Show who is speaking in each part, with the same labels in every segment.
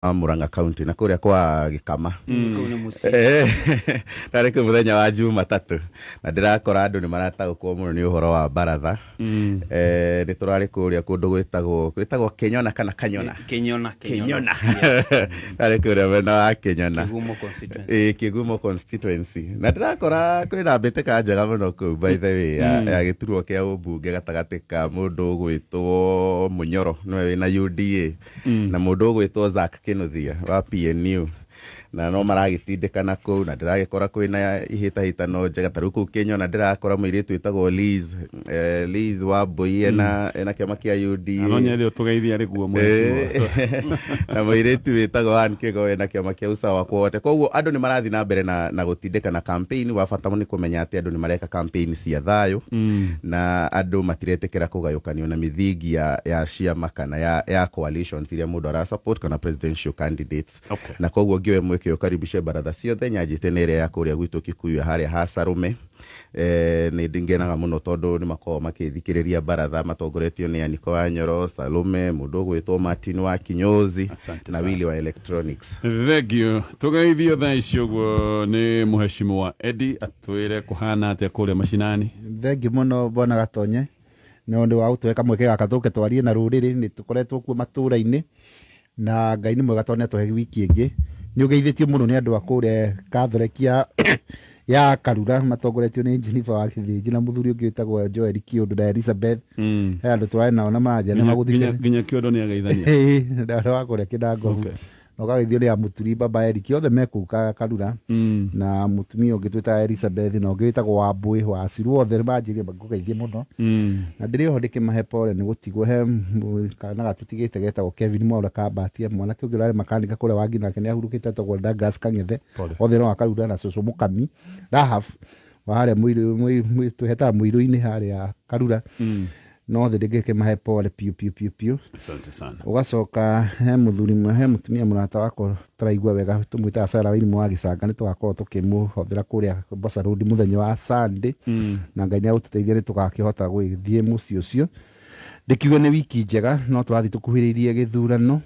Speaker 1: Murang'a County na kũrĩa kwa Gĩkama.
Speaker 2: Kũu nĩ mũciĩ.
Speaker 1: Ndarĩ kũu mũthenya wa Jumatatũ na ndĩrakora andũ nĩ marataũkwo mũno nĩ ũhoro wa baratha. Nĩ tũrarĩ kũrĩa kũndũ gwĩtagwo Kĩnyona kana Kanyona?
Speaker 2: Kĩnyona.
Speaker 1: Kĩnyona. Ndarĩ kũrĩa mwena wa Kĩnyona.
Speaker 2: Kĩgumo constituency.
Speaker 1: Ĩĩ, Kĩgumo constituency. Na ndĩrakora kwĩna mbĩtĩka njega mũno kũu, by the way, ya gĩturwa kĩa ũmbunge gatagatĩ ka mũndũ ũgwĩtwo Mũnyoro nĩwe wĩna UDA na mũndũ ũgwĩtwo Zack Kinuthia wa PNU, na no maragĩtindĩkana kũu, na ndĩragĩkora kwĩna ihĩtahĩtano njega. Ta rĩu kũu Kĩnyona ndĩrakora mũirĩtu wĩtagwo Liz Wambui ena kĩama kĩa UDA.
Speaker 3: Na no nyende ũtũgeithie arĩ guo mũhecimiwa.
Speaker 1: Na mũirĩtu wĩtagwo Ann Kĩgo ena kĩama kĩa Usawa kwa Wote. Koguo andũ nĩ marathiĩ na mbere na gũtindĩkana campaign. Wa bata nĩ kũmenya atĩ andũ nĩ mareka campaign cia thayũ na andũ matiretĩkĩra kũgayũkanio na mĩthingi ya ciama kana ya coalitions iria mũndũ ara support kana presidential candidates. Na koguo ngĩoe mweke ũkaribishe baratha ciothe nyanjĩte na ĩrĩa ya kũrĩa gwitũ Kikuyu ya harĩa ha Sarume. Nĩ ngenaga mũno tondũ nĩ makoragwo makĩthikĩrĩria baratha matongoretio nĩ Aniko wa Nyoro, Salome, mũndũ ũgwĩtwo Martin wa Kinyozi
Speaker 3: Asante
Speaker 1: na
Speaker 3: sana.
Speaker 1: Willy wa Electronics.
Speaker 3: Thank you. Tũgeithio thaa ici ũguo nĩ mũhecimiwa Eddie atwĩre kũhana atĩa kũrĩa macinani.
Speaker 4: Thengi mũno, bwana Gatonye, nĩ ũndũ wa gũtũhe kamweke gaka tũke twarie na rũrĩrĩ. Nĩ tũkoretwo kuo matũra-inĩ na Ngai nĩ mwega tondũ nĩ atũhe wiki ĩngĩ. Nĩ ũgeithĩtio mũno nĩ andũ a kũrĩa Kathorekia ya Karura matongoretio nĩ Jennifer wa Gĩthĩnji na mũthuri ũngĩ wĩtagwo Joel Kĩũndũ na Elizabeth. He andũ twarĩ nao na manja nĩ magũthikĩrĩria.
Speaker 3: Nginya Kĩondo nĩ ageithania.
Speaker 4: Ĩĩ, na andũ wa kũrĩa Kĩnangobu. Na ũkageithio nĩ Amũturi baba Eric, othe me kũu Karura, na mũtumia ũngĩ twĩtaga Elizabeth na ũngĩ wĩtagwo Wambũi wa Ciru, othe nĩ manjĩrire ngũgeithie mũno. Na ndĩrĩ oho ndĩkĩmahe pole nĩ gũtigwo he kana gatũtigĩte getagwo Kevin Mwaura Kambatia, mwanake ũngĩ ũrarĩ makanika kũrĩa Wangi nake nĩ ahurũkĩte etagwo Douglas Kang'ethe.
Speaker 3: Pole.
Speaker 4: Othe no akarura na cũcũ Mũkami Rahaf wa harĩa twĩhetaga mũirũ-inĩ harĩa Karura. No thĩ ndĩngĩkĩmahe pole piũ piũ piũ piũ.
Speaker 3: Asante sana.
Speaker 4: Ũgacoka he mũthuri, he mũtumia mũrata wakwa tũraigua wega tũmwĩtaga Sarah Wairimu wa Gĩcanga, nĩ tũgakorwo tũkĩmũhothera kũrĩa Mboca Road mũthenya wa Sunday, na Ngai nĩ agũtũteithia nĩ tũgakĩhota gũgĩthiĩ mũciĩ ũcio. Ndĩkiuge nĩ wiki njega, no tũrathiĩ tũkuhĩrĩirie gĩthurano.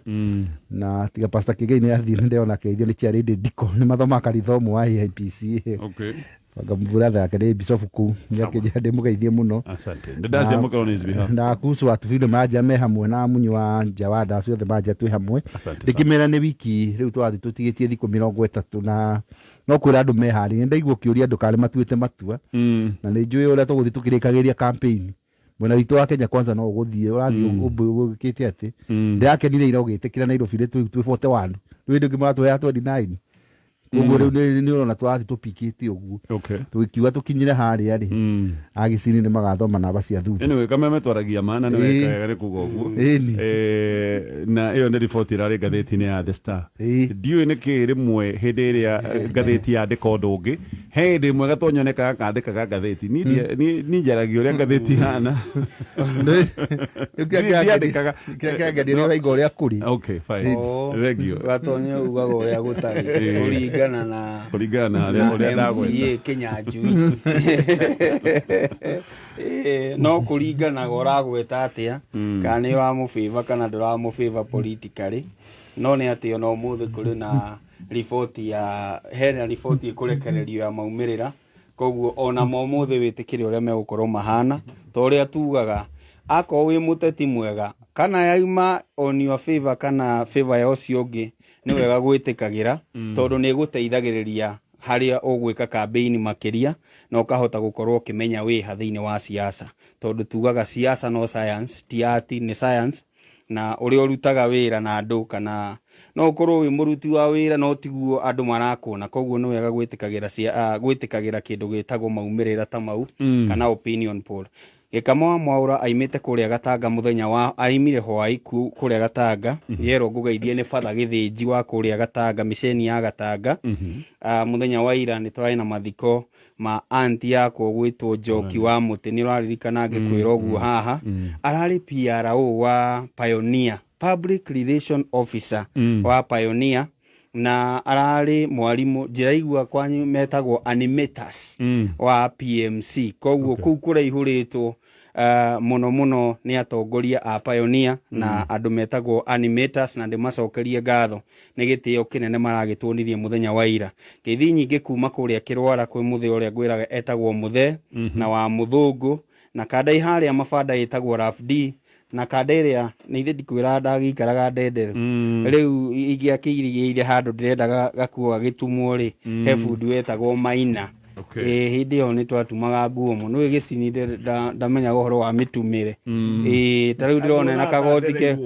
Speaker 4: Na tiga Pastor Kĩgei nĩ athiĩ, nĩ ndĩrona akĩgeithio nĩ Chairlady Ndiko, nĩ mathomaga kanitha ũmwe wa AIPCA. Anga brother yake nĩ bishop kũu, nĩakĩnjĩra ndĩmũgeithie mũno.
Speaker 3: Asante. Ndĩndacemũkĩra on his behalf.
Speaker 4: Na kuhusu watu vile manja me hamwe na munyi wa nja wa ndaci othe manja twĩ hamwe.
Speaker 3: Asante sana.
Speaker 4: Ndĩkĩmera nĩ wiki rĩu tũrathiĩ tũtigĩtie thikũ 30 na no kwĩra andũ meharĩrie. Ndaigua ũkĩũria andũ karĩ matuĩte matua, na nĩ njũĩ ũrĩa tũgũthiĩ tũkĩrĩkagĩria campaign mwena witũ wa Kenya Kwanza no ũgũthiĩ ũrathiĩ ũgĩkĩte atĩ ndĩrakenire ira ũgĩtĩkĩra Nairobi rĩ twĩ 41, rĩu hĩndĩ ĩngĩ maratũheaga 29, koguo rĩu nĩ ũrona tũrathiĩ tũpikĩte ũguo. Tũgĩkiuga tũkinyire harĩa rĩ, agĩcini nĩ magathoma namba cia thutha.
Speaker 3: Anyway, Kameme twaragia mana nĩ wega nĩ kuga ũguo. Na ĩyo nĩ riboti ĩrarĩ ngathĩti-inĩ ya The Star. Ndiũĩ nĩkĩ rĩmwe hĩndĩ ĩrĩa ngathĩti yandĩka ũndũ ũngĩ, he hĩndĩ ĩmwe gatonyonekaga kandĩkaga ngathĩti. Niĩ njaragia ũrĩa ngathĩti ihana.
Speaker 4: Rĩu kĩrĩa
Speaker 3: Ndiandĩkaga.
Speaker 4: Kĩrĩa kĩangenia nĩ ũraigua ũrĩa kũrĩ.
Speaker 3: Okay, fine.
Speaker 2: Oh,
Speaker 3: Thank you.
Speaker 2: Gatonye ugaga ũrĩa gũtarĩ kũringana na
Speaker 3: Kũringana na harĩa ũrĩa ndagweta.
Speaker 2: MCA Kĩnyanjui. No kũringanaga ũragweta atĩa, kana nĩ ũramũbĩva kana ndũramũbĩva politically. No nĩ atĩ ona ũmũthĩ kũrĩ na riboti ya hena riboti ĩkũrekererio ya maumĩrĩra, koguo ona ma ũmũthĩ wĩtĩkĩre ũrĩa megũkorwo mahana, ta ũrĩa tugaga akorwo wĩ mũteti mwega kana yauma on your favor kana favor ya ũcio ũngĩ, nĩ wega gwĩtĩkagĩra tondũ nĩ ĩgũteithagĩrĩria harĩa ũgwĩka campaign makĩria na ũkahota gũkorwo ũkĩmenya wĩha thĩinĩ wa siasa, tondũ tugaga siasa no science, ti art, nĩ science, na ũrĩa ũrutaga wĩra na andũ, kana no ũkorwo wĩ mũruti wa wĩra no tiguo andũ marakuona, koguo nĩ wega gwĩtĩkagĩra kĩndũ gĩtagwo maumĩrĩra ta mau kana opinion poll. Gĩkama wa Mwaũra aimĩte kũrĩa Gatanga mũthenya wa aimire hwai kũrĩa Gatanga. Yerwo ngũgeithie nĩ Batha Gĩthĩnji wa kũrĩa Gatanga, mĩceni ya Gatanga. Mũthenya wa ira nĩ tũrarĩ na mathiko ma anti yakwa ũgwĩtwo Njoki wa Mũtĩ, nĩ ũraririkana ngĩkwĩra ũguo haha. Ararĩ PRO wa Pioneer, Public Relation Officer wa Pioneer, na ararĩ mwarimũ njĩraigua kwanyu metagwo animators wa PMC, koguo kũu kũraihũrĩtwo. Mũno mũno nĩ atongoria a pioneer na andũ metagwo animators, na ndĩmacokerie ngatho nĩ gĩtĩo kĩnene maragĩtuonirie mũthenya wa ira. Ngeithi nyingĩ kuma kũrĩa Kĩrwara kwĩ mũthee ũrĩa ngwĩraga etagwo Mũthee na wa Mũthũngũ, na kanda harĩa mabanda ĩtagwo Raf D, na kanda ĩrĩa nĩ ithe ndikwĩraga ndagĩikaraga Ndenderu. Rĩu ingĩakĩirigĩire handũ ndĩrenda gakuo gagĩtumwo rĩ, he bundi wetagwo Maina. Ĩĩ, hĩndĩ ĩyo nĩ twatumaga nguo mũno. Ĩ gĩcini ndamenyaga ũhoro wa mĩtumĩre. Ĩĩ, ta rĩu ndĩrona na kagoti ke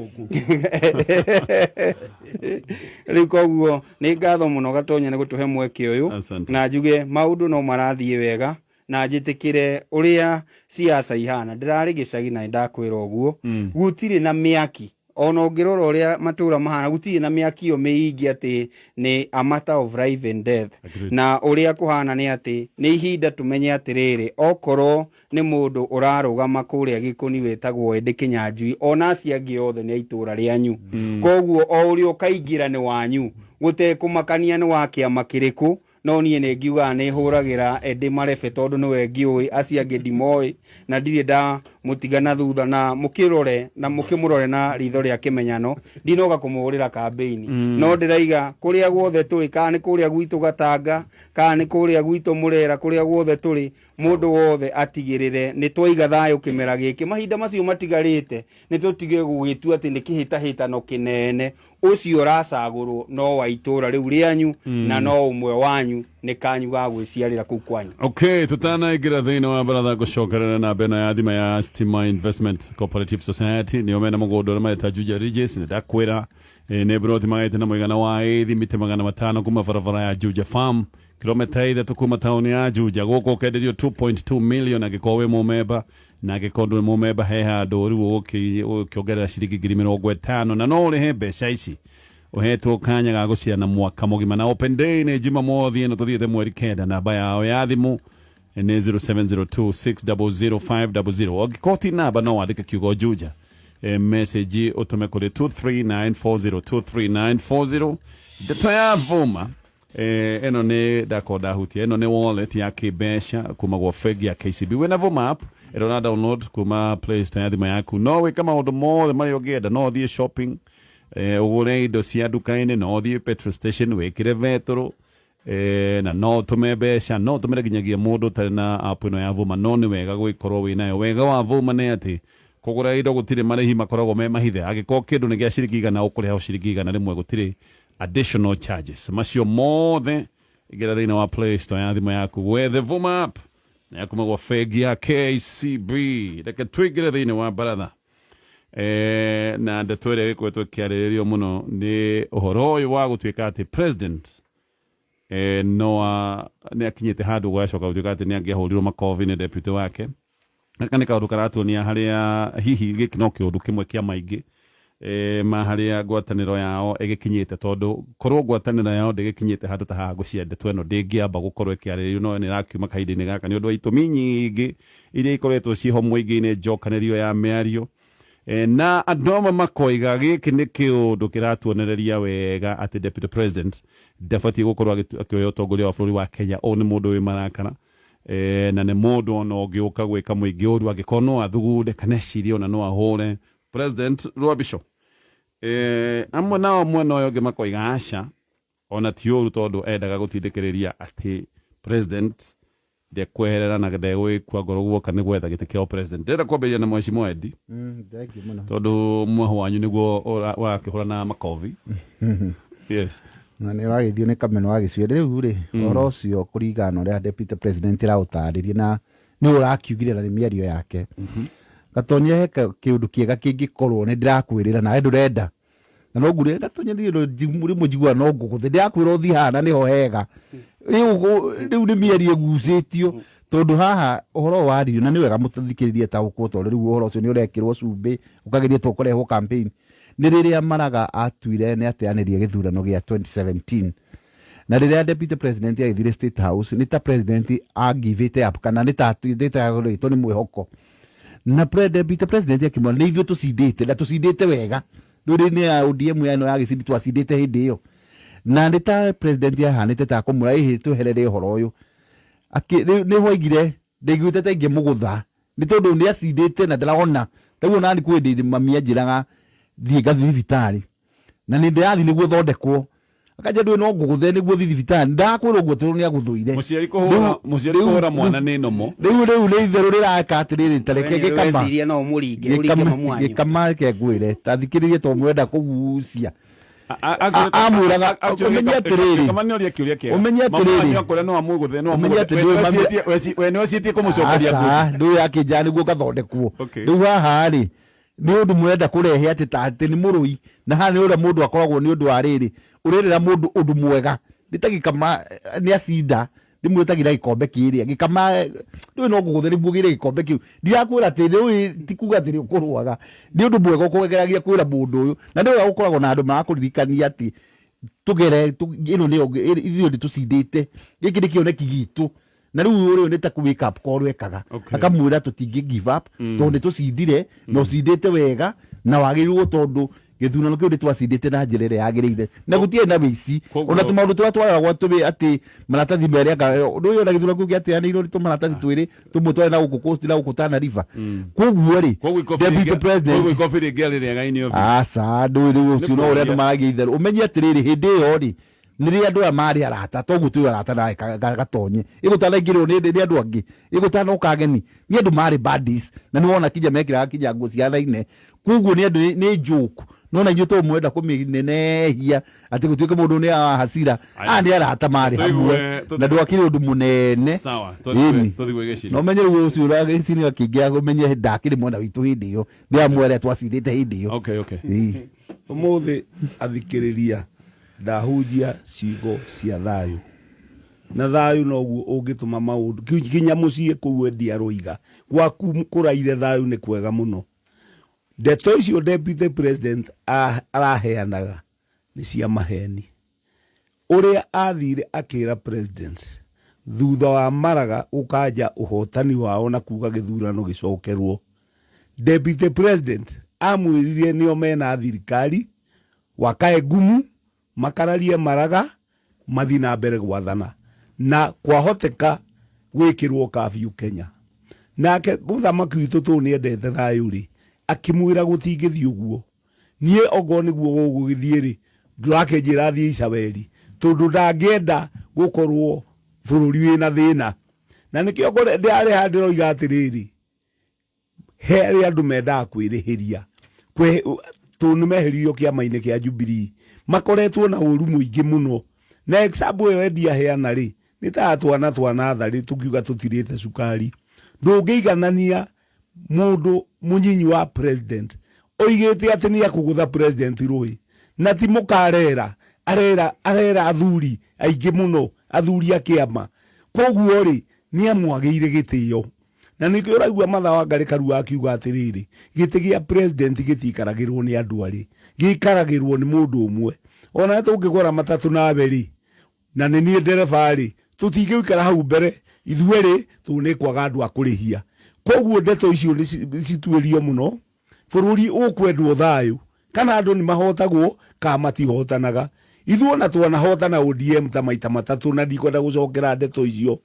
Speaker 2: rĩu. Koguo nĩ ngatho mũno Gatonya nĩ gũtũhe mweke ũyũ.
Speaker 3: Asante.
Speaker 2: Na njuge maũndũ no marathiĩ wega, na njĩtĩkĩre ũrĩa siasa ihana. Ndĩrarĩ gĩcagi na nĩndakwĩra ũguo, gũtirĩ na mĩaki. Ona ũngĩrora ũrĩa matũra mahana, gũtirĩ na mĩaki ĩyo mĩingĩ atĩ nĩ a matter of life and death.
Speaker 3: Agreed.
Speaker 2: Na ũrĩa kũhana nĩ atĩ nĩ ihinda tũmenye atĩrĩrĩ, okorwo nĩ mũndũ ũrarũgama kũrĩa Gĩkũni wĩtagwo Ĩndĩ Kĩnyanjui, ona acio angĩ othe nĩ a itũra rĩanyu. Koguo o ũrĩa ũkaingĩra nĩ wanyu, gũtekũmakania nĩ wa kĩama kĩrĩkũ. No niĩ nĩ ngiugaga nĩ hũragĩra Ĩndĩ marebe tondũ nĩwe ngĩũĩ, acio angĩ ndimoĩ na ndirĩ ndamũtiga na thutha, na mũkĩrore na mũkĩmũrore na ritho rĩa kĩmenyano. Ndinoga kũmũhũrĩra kambĩini, no ndĩraiga kũrĩa guothe tũrĩ, kana nĩ kũrĩa gwitũ Gatanga, kana nĩ kũrĩa gwitũ Mũrera, kũrĩa guothe tũrĩ, mũndũ wothe atigĩrĩre nĩ twaiga thayũ kĩmera gĩkĩ. Mahinda macio matigarĩte, nĩ tũtige gũgĩtua atĩ nĩ kĩhĩtahĩtano kĩnene. Ũcio ũracagũrwo no wa itũra rĩu rĩanyu, na no ũmwe wanyu, nĩ kanyu ga gwĩciarĩra kũu kwanyu.
Speaker 3: Okay, tutanaingĩra thĩinĩ wa baratha, ngũcokerera namba ĩno ya thima ya Stima Investment Cooperative Society, nĩo mena mũgũnda ũrĩa mareta Juja Ridges. Nĩ ndakwĩra nĩ broti magaĩte na mũigana wa ĩthi mita 500 kuma barabara ya Juja Farm, kilomita 3 kuma taũni ya Juja. Gũkũ ũkenderio 2.2 million angĩkorwo wĩ mũmemba, na angĩkorwo ndũrĩ mũmemba, he handũ rĩu ũgũkĩongerera ciringi 50,000, na no ũrĩhe mbeca ici ũhetwo kanya ga gũciana mwaka mũgima. Na open day nĩ Jumamothi ĩno tũthiĩte mweri 9. Namba yao ya thimũ nĩ 0702600500. Angĩkorwo ti namba, no wandĩke kiugo Juja message ũtũme kũrĩ 23940, 23940. Ndeto ya Vuma, ĩno nĩ ndakorwo ndahutia, ĩno nĩ wallet ya kĩmbeca kuma gwa bengi ya KCB. Wĩna Vuma app ĩrĩa ũra download kuma Play Store ya thimũ yaku, no wĩke maũndũ mothe marĩa ũngĩenda. No ũthiĩ shopping, ũgũre indo cia nduka-inĩ, no ũthiĩ petrol station wĩkĩre betũrũ, na no ũtũme mbeca, no ũtũmĩre nginyagia mũndũ ũtarĩ na app ĩno ya Vuma. No nĩ wega gũgĩkorwo wĩ nayo. Wega wa Vuma nĩ atĩ kũgũra indo gũtirĩ marĩhi makoragwo me mahithe. Angĩkorwo kĩndũ nĩ gĩa ciringi 100, ũkũrĩha o ciringi 100, gũtirĩ additional charges. Macio mothe, ingĩra thĩinĩ wa Play Store ya thimũ yaku wethe Vuma app na yakuma gwa bengi ya KCB. Reke tũingĩre thĩinĩ wa baratha, na ndeto ĩrĩa ĩgĩkoretwo ĩkĩarĩrĩrio mũno nĩ ũhoro ũyũ wa gũtuĩka atĩ president no nĩ akinyĩte handũ gwacoka gũtuĩka atĩ nĩ angĩahũrirwo makobi nĩ deputy wake. Gaka nĩ kaũndũ karatuonia harĩa hihi gĩkĩ no kĩũndũ kĩmwe kĩa maingĩ ma harĩa ngwatanĩro yao ĩgĩkinyĩte, tondũ korwo ngwatanĩro yao ndĩgĩkinyĩte handũ ta haha, ngwĩciria ndeto ĩno ndĩngĩamba gũkorwo ĩkĩarĩrĩrio, no nĩ ĩrakiuma kahinda-inĩ gaka nĩ ũndũ wa itũmi nyingĩ iria ikoretwo ciĩho mũingĩ-inĩ, njokanĩrio ya mĩario. Na andũ amwe makoiga gĩkĩ nĩ kĩũndũ kĩratuonereria wega atĩ deputy president ndabatiĩ gũkorwo akĩoya ũtongoria wa bũrũri wa Kenya. Ũyũ nĩ mũndũ wĩ marakara, na nĩ mũndũ ona ũngĩũka gwĩka mũingĩ ũru angĩkorwo no athugunde kana ecirie ona no ahũre president rwabisho. Amwe nao mwena ũyũ ũngĩ makoiga aca, ona ti ũru, tondũ endaga gũtindĩkĩrĩria atĩ president ndekweherera na ndegwĩkua ngoro guoka nĩ gwetha gĩtĩ kĩa president. Ndĩrenda kwambĩrĩria na mheshimiwa Eddie.
Speaker 4: Thank you mũno.
Speaker 3: Tondũ mwaho wanyu nĩguo ũrakĩhũra na makobi, yes.
Speaker 4: Na nä ũragĩthio nĩ kameno wa gĩcuĩ rĩu rĩ, ũhoro ũcio kũringana na ũrĩa deputy president ĩraũtarĩria na nĩ ũrakiugire na nĩ mĩario yake, Gatonya, he kĩũndũ kĩega kĩngĩkorwo nĩ ndĩrakwĩrĩra nawe ndũrenda, na no ngure Gatonya rĩmwe njiguaga no ngũgũthe, ndĩrakwĩra ũthiĩ haha na nĩho hega. Rĩu nĩ mĩario ĩgucĩtio, tondũ haha ũhoro ũyũ waririo na nĩ wega mũtathikĩrĩrie taũkwo, tondũ rĩu ũhoro ũcio nĩ ũrekĩrwo cumbĩ ũkageria to kũrehwo campaign. Nĩ rĩrĩa Maraga atuire nĩ ateanĩria gĩthurano gĩa 2017, na rĩrĩa deputy president agĩthire State House, nĩ ta president agivĩte up, kana nĩ ta atuĩte nĩ mwĩhoko, na deputy president akĩmwĩra nĩ ithuĩ tũcindĩte na tũcindĩte wega. Rĩu nĩ ya ODM ĩno ya gĩcindi, twacindĩte hĩndĩ ĩyo, na nĩ ta president ahanĩte ta kũmwĩra ĩhĩ tweherere ũhoro ũyũ. Nĩho aigire ndaiguĩte ta ingĩmũgũtha. Nĩ tondũ nĩ acindĩte na ndarona taguo. Nani kwĩ ndĩ mami anjĩraga thiĩ ngathiĩ thibitarĩ, na nĩ ndĩrathiĩ nĩguo thondekwo, akanja ndũĩ no ngũgũthe nĩguo thiĩ thibitarĩ. Ndakwĩra ũguo tondũ nĩ agũthũire.
Speaker 3: Mũciari kũhũra, mũciari kũhũra mwana nĩ nomo.
Speaker 4: Rĩu nĩ itherũ rĩraka atĩrĩrĩ, tareke gĩkama.
Speaker 2: Weciria no ũmũringe, ũringe mamu wanyu.
Speaker 4: Gĩkama, reke ngwĩre, ta thikĩrĩrie, to mwenda kũgucia. Amwĩraga, ũmenye atĩrĩrĩ,
Speaker 3: Kama nĩ oria kĩũria kĩega.
Speaker 4: Ũmenye atĩrĩrĩ.
Speaker 3: Mama wanyu no amũgũthe, no
Speaker 4: Ũmenye atĩ ndũĩ
Speaker 3: we nĩ wecitie kũmũcokeria nguthi.
Speaker 4: Aca, ndũĩ akĩnjaa nĩguo ngathondekwo. Rĩu haha rĩ, nĩ ũndũ mũrenda kũrehe atĩ ta atĩ nĩ mũrũi, na haha nĩ ũrĩa mũndũ akoragwo nĩ ũndũ wa rĩrĩ ũrerĩra mũndũ ũndũ mwega nĩ ta gĩkama nĩ acinda ndĩmwĩtagĩra gĩkombe kĩrĩa gĩkama ndũĩ no ngũgũthe nĩguo gĩre gĩkombe kĩu. Ndirakwĩra atĩ rĩu ti kuga atĩ nĩ ũkũrũaga, nĩ ũndũ mwega ũkũgeragia kwĩra mũndũ ũyũ, na nĩ wega gũkoragwo na andũ marakũririkania atĩ tũgere ĩno nĩyo ithuĩ nĩ tũcindĩte, gĩkĩ nĩ kĩoneki gitũ, na rĩu ũrĩo nĩ ta kũ wake up call ekaga. Akamwĩra tũtingĩ give up tondũ nĩ tũcindire na ũcindĩte wega na wagĩrĩirwo, tondũ gĩthurano kĩu nĩ twacindĩte na njĩra ĩrĩa yagĩrĩire na gũtirĩ na wĩici. Ona tũmaũndũ tũrĩa twaroragwo tũrĩ atĩ maratathi merĩ, anga ũndũ ũyũ na gĩthurano kĩu gĩateanĩirwo nĩ tũmaratathi twĩrĩ, tũmwe twarĩ na gũkũ Coast na gũkũ Tana River. Koguo rĩ,
Speaker 3: Koguo ikobi
Speaker 4: deputy president
Speaker 3: koguo ikobi rĩngĩ arĩ rĩega inĩ obi.
Speaker 4: Aca, ndũĩ rĩu ũcio no ũrĩa andũ maragia itherũ. Ũmenye atĩrĩrĩ, hĩndĩ ĩyo rĩ, nĩ rĩrĩa andũ aya marĩ arata, toguo twĩ arata nawe gatonye ĩgũtanaingĩrĩrwo nĩ andũ angĩ, ĩgũtanoka ageni, nĩ andũ marĩ buddies, na nĩ wona kinya mekĩraga kinya nguo cihanaine. Koguo nĩ andũ nĩ joke, no na inyuĩ to mwenda kũmĩnenehia atĩ gũtuĩke mũndũ nĩ wa hasira. Aya nĩ arata marĩ hamwe na ndwakĩrĩ ũndũ mũnene.
Speaker 3: Sawa.
Speaker 4: Ĩni.
Speaker 3: Tũthiĩ gwĩ gĩciri.
Speaker 4: Na ũmenye rĩu ũcio ũragĩciria kĩngĩ, ũmenye ndakĩrĩ mwena witũ hĩndĩ ĩyo, nĩ amwe arĩa twacindĩte hĩndĩ ĩyo.
Speaker 3: Okay.
Speaker 4: Ĩĩ.
Speaker 5: Ũmũthĩ athikĩrĩria, ndahunjia ciugo cia thayũ, na thayũ noguo ũngĩtũma maũndũ kinya mũciĩ kũu endia aroiga gwaku kũraire thayũ nĩ kwega mũno. Ndeto icio deputy president araheanaga nĩ cia maheni. Ũrĩa athire akĩra president thutha wa Maraga gũkanja ũhotani wao na kuga gĩthurano gĩcokerwo, deputy president amwĩrire nĩo mena thirikari wakae ngumu makararie Maraga mathi na mbere gwathana na kwahoteka gwĩkĩrwo curfew Kenya. Nake mũthamaki witũ tũ nĩendete thayũ rĩ, akĩmwĩra gũtingĩthiĩ ũguo, niĩ okorwo nĩguo gũgũgĩthiĩ rĩ, ndũrakĩnjĩra thiĩ Icaweri, tondũ ndangĩenda gũkorwo bũrũri wĩna thĩna. Na nĩkĩo ndĩrarĩ haha ndĩroiga atĩrĩrĩ, he arĩa andũ mendaga kwĩrĩhĩria tondũ nĩ meheririo kĩama-inĩ kĩa Jubilee, makoretwo na ũru mũingĩ mũno. Na example ĩyo endia heana rĩ, nĩ ta twana twa natharĩ tũkiuga tũtirĩte cukari. Ndũngĩiganania mũndũ mũnyinyi wa president oigĩte atĩ nĩ ekũgũtha president rũĩ, na ti mũkarera arera, arera athuri aingĩ mũno, athuri a kĩama. Koguo rĩ, nĩ amwagĩire gĩtĩo, na nĩkĩo ũraigua Martha Wangari Karua akiuga atĩrĩrĩ, gĩtĩ gĩa president gĩtiikaragĩrwo nĩ andũ arĩ, gĩikaragĩrwo nĩ mũndũ ũmwe. Ona tũngĩgũra matatũ nawe rĩ, na nĩ niĩ ndereba rĩ, tũtingĩikara hau mbere ithuerĩ tondũ nĩ kwaga andũ a kũrĩhia. Koguo ndeto icio nĩ cituĩrio mũno. Bũrũri ũkwendwo thayũ, kana andũ nĩ mahotagwo kana matihotanaga. Ithuĩ ona twanahotana ODM ta maita matatũ, na ndikwenda gũcokera ndeto icio.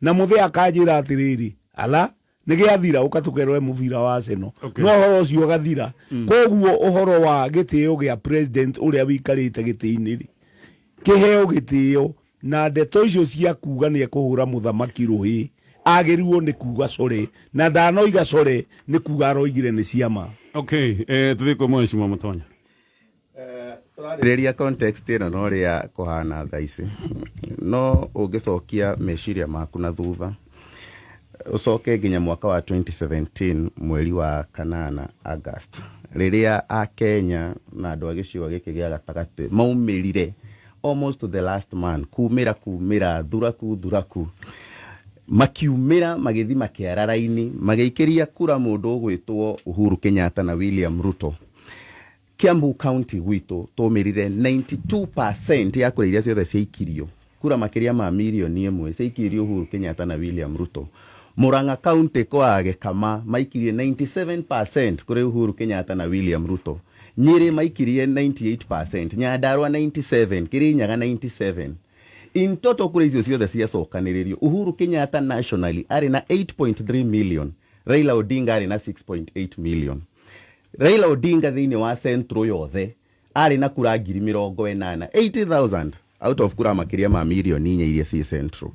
Speaker 5: Na mũthee akanjĩra atĩrĩrĩ, ala nĩ gĩathira, ũka tũkerore mũbira wa Arsenal. No ũhoro ũcio ũgathira. Koguo ũhoro wa gĩtĩo gĩa president ũrĩa wĩikarĩte gĩtĩ-inĩ rĩ, kĩheo gĩtĩo, na ndeto icio cia kuga nĩ ekũhũra mũthamaki rũhĩ, agĩrĩirwo nĩ kuga core, na ndanoiga core, nĩ kuga aroigire nĩ ciama.
Speaker 3: Okay, tũthiĩ kwĩ mheshimiwa Mũtonya.
Speaker 1: Tũrarĩrĩria context ĩno na ũrĩa kũhana thaa ici, no ũngĩcokia meciria maku na thutha, ũcoke nginya mwaka wa 2017 mweri wa kanana, August, rĩrĩa akenya na andũ a gĩcigo gĩkĩ gĩa gatagatĩ maumĩrire almost to the last man, kumĩra kumĩra, thuraku thuraku, makiumĩra magĩthi makĩara raini magĩikĩria kura mũndũ ũgwĩtwo Uhuru Kenyatta na William Ruto. Kiambu County gwitũ tũmĩrire 92% ya kura iria ciothe ciaikirio, kura makĩria ma mirioni 1 ciaikirio Uhuru Kenyatta na William Ruto. Murang'a County kwa Gĩkama maikirie 97% kũrĩ Uhuru Kenyatta na William Ruto. Nyĩrĩ maikirie 98%, Nyandarua 97, Kirinyaga 97. In total kura icio ciothe ciacokanĩrĩrio, Uhuru Kenyatta nationally arĩ na 8.3 million. Raila Odinga arĩ na 6.8 million. Raila Odinga thĩinĩ wa Central yothe arĩ na kura 80,000, 80,000 out of kura makĩria ma mirioni 4 iria ciĩ Central.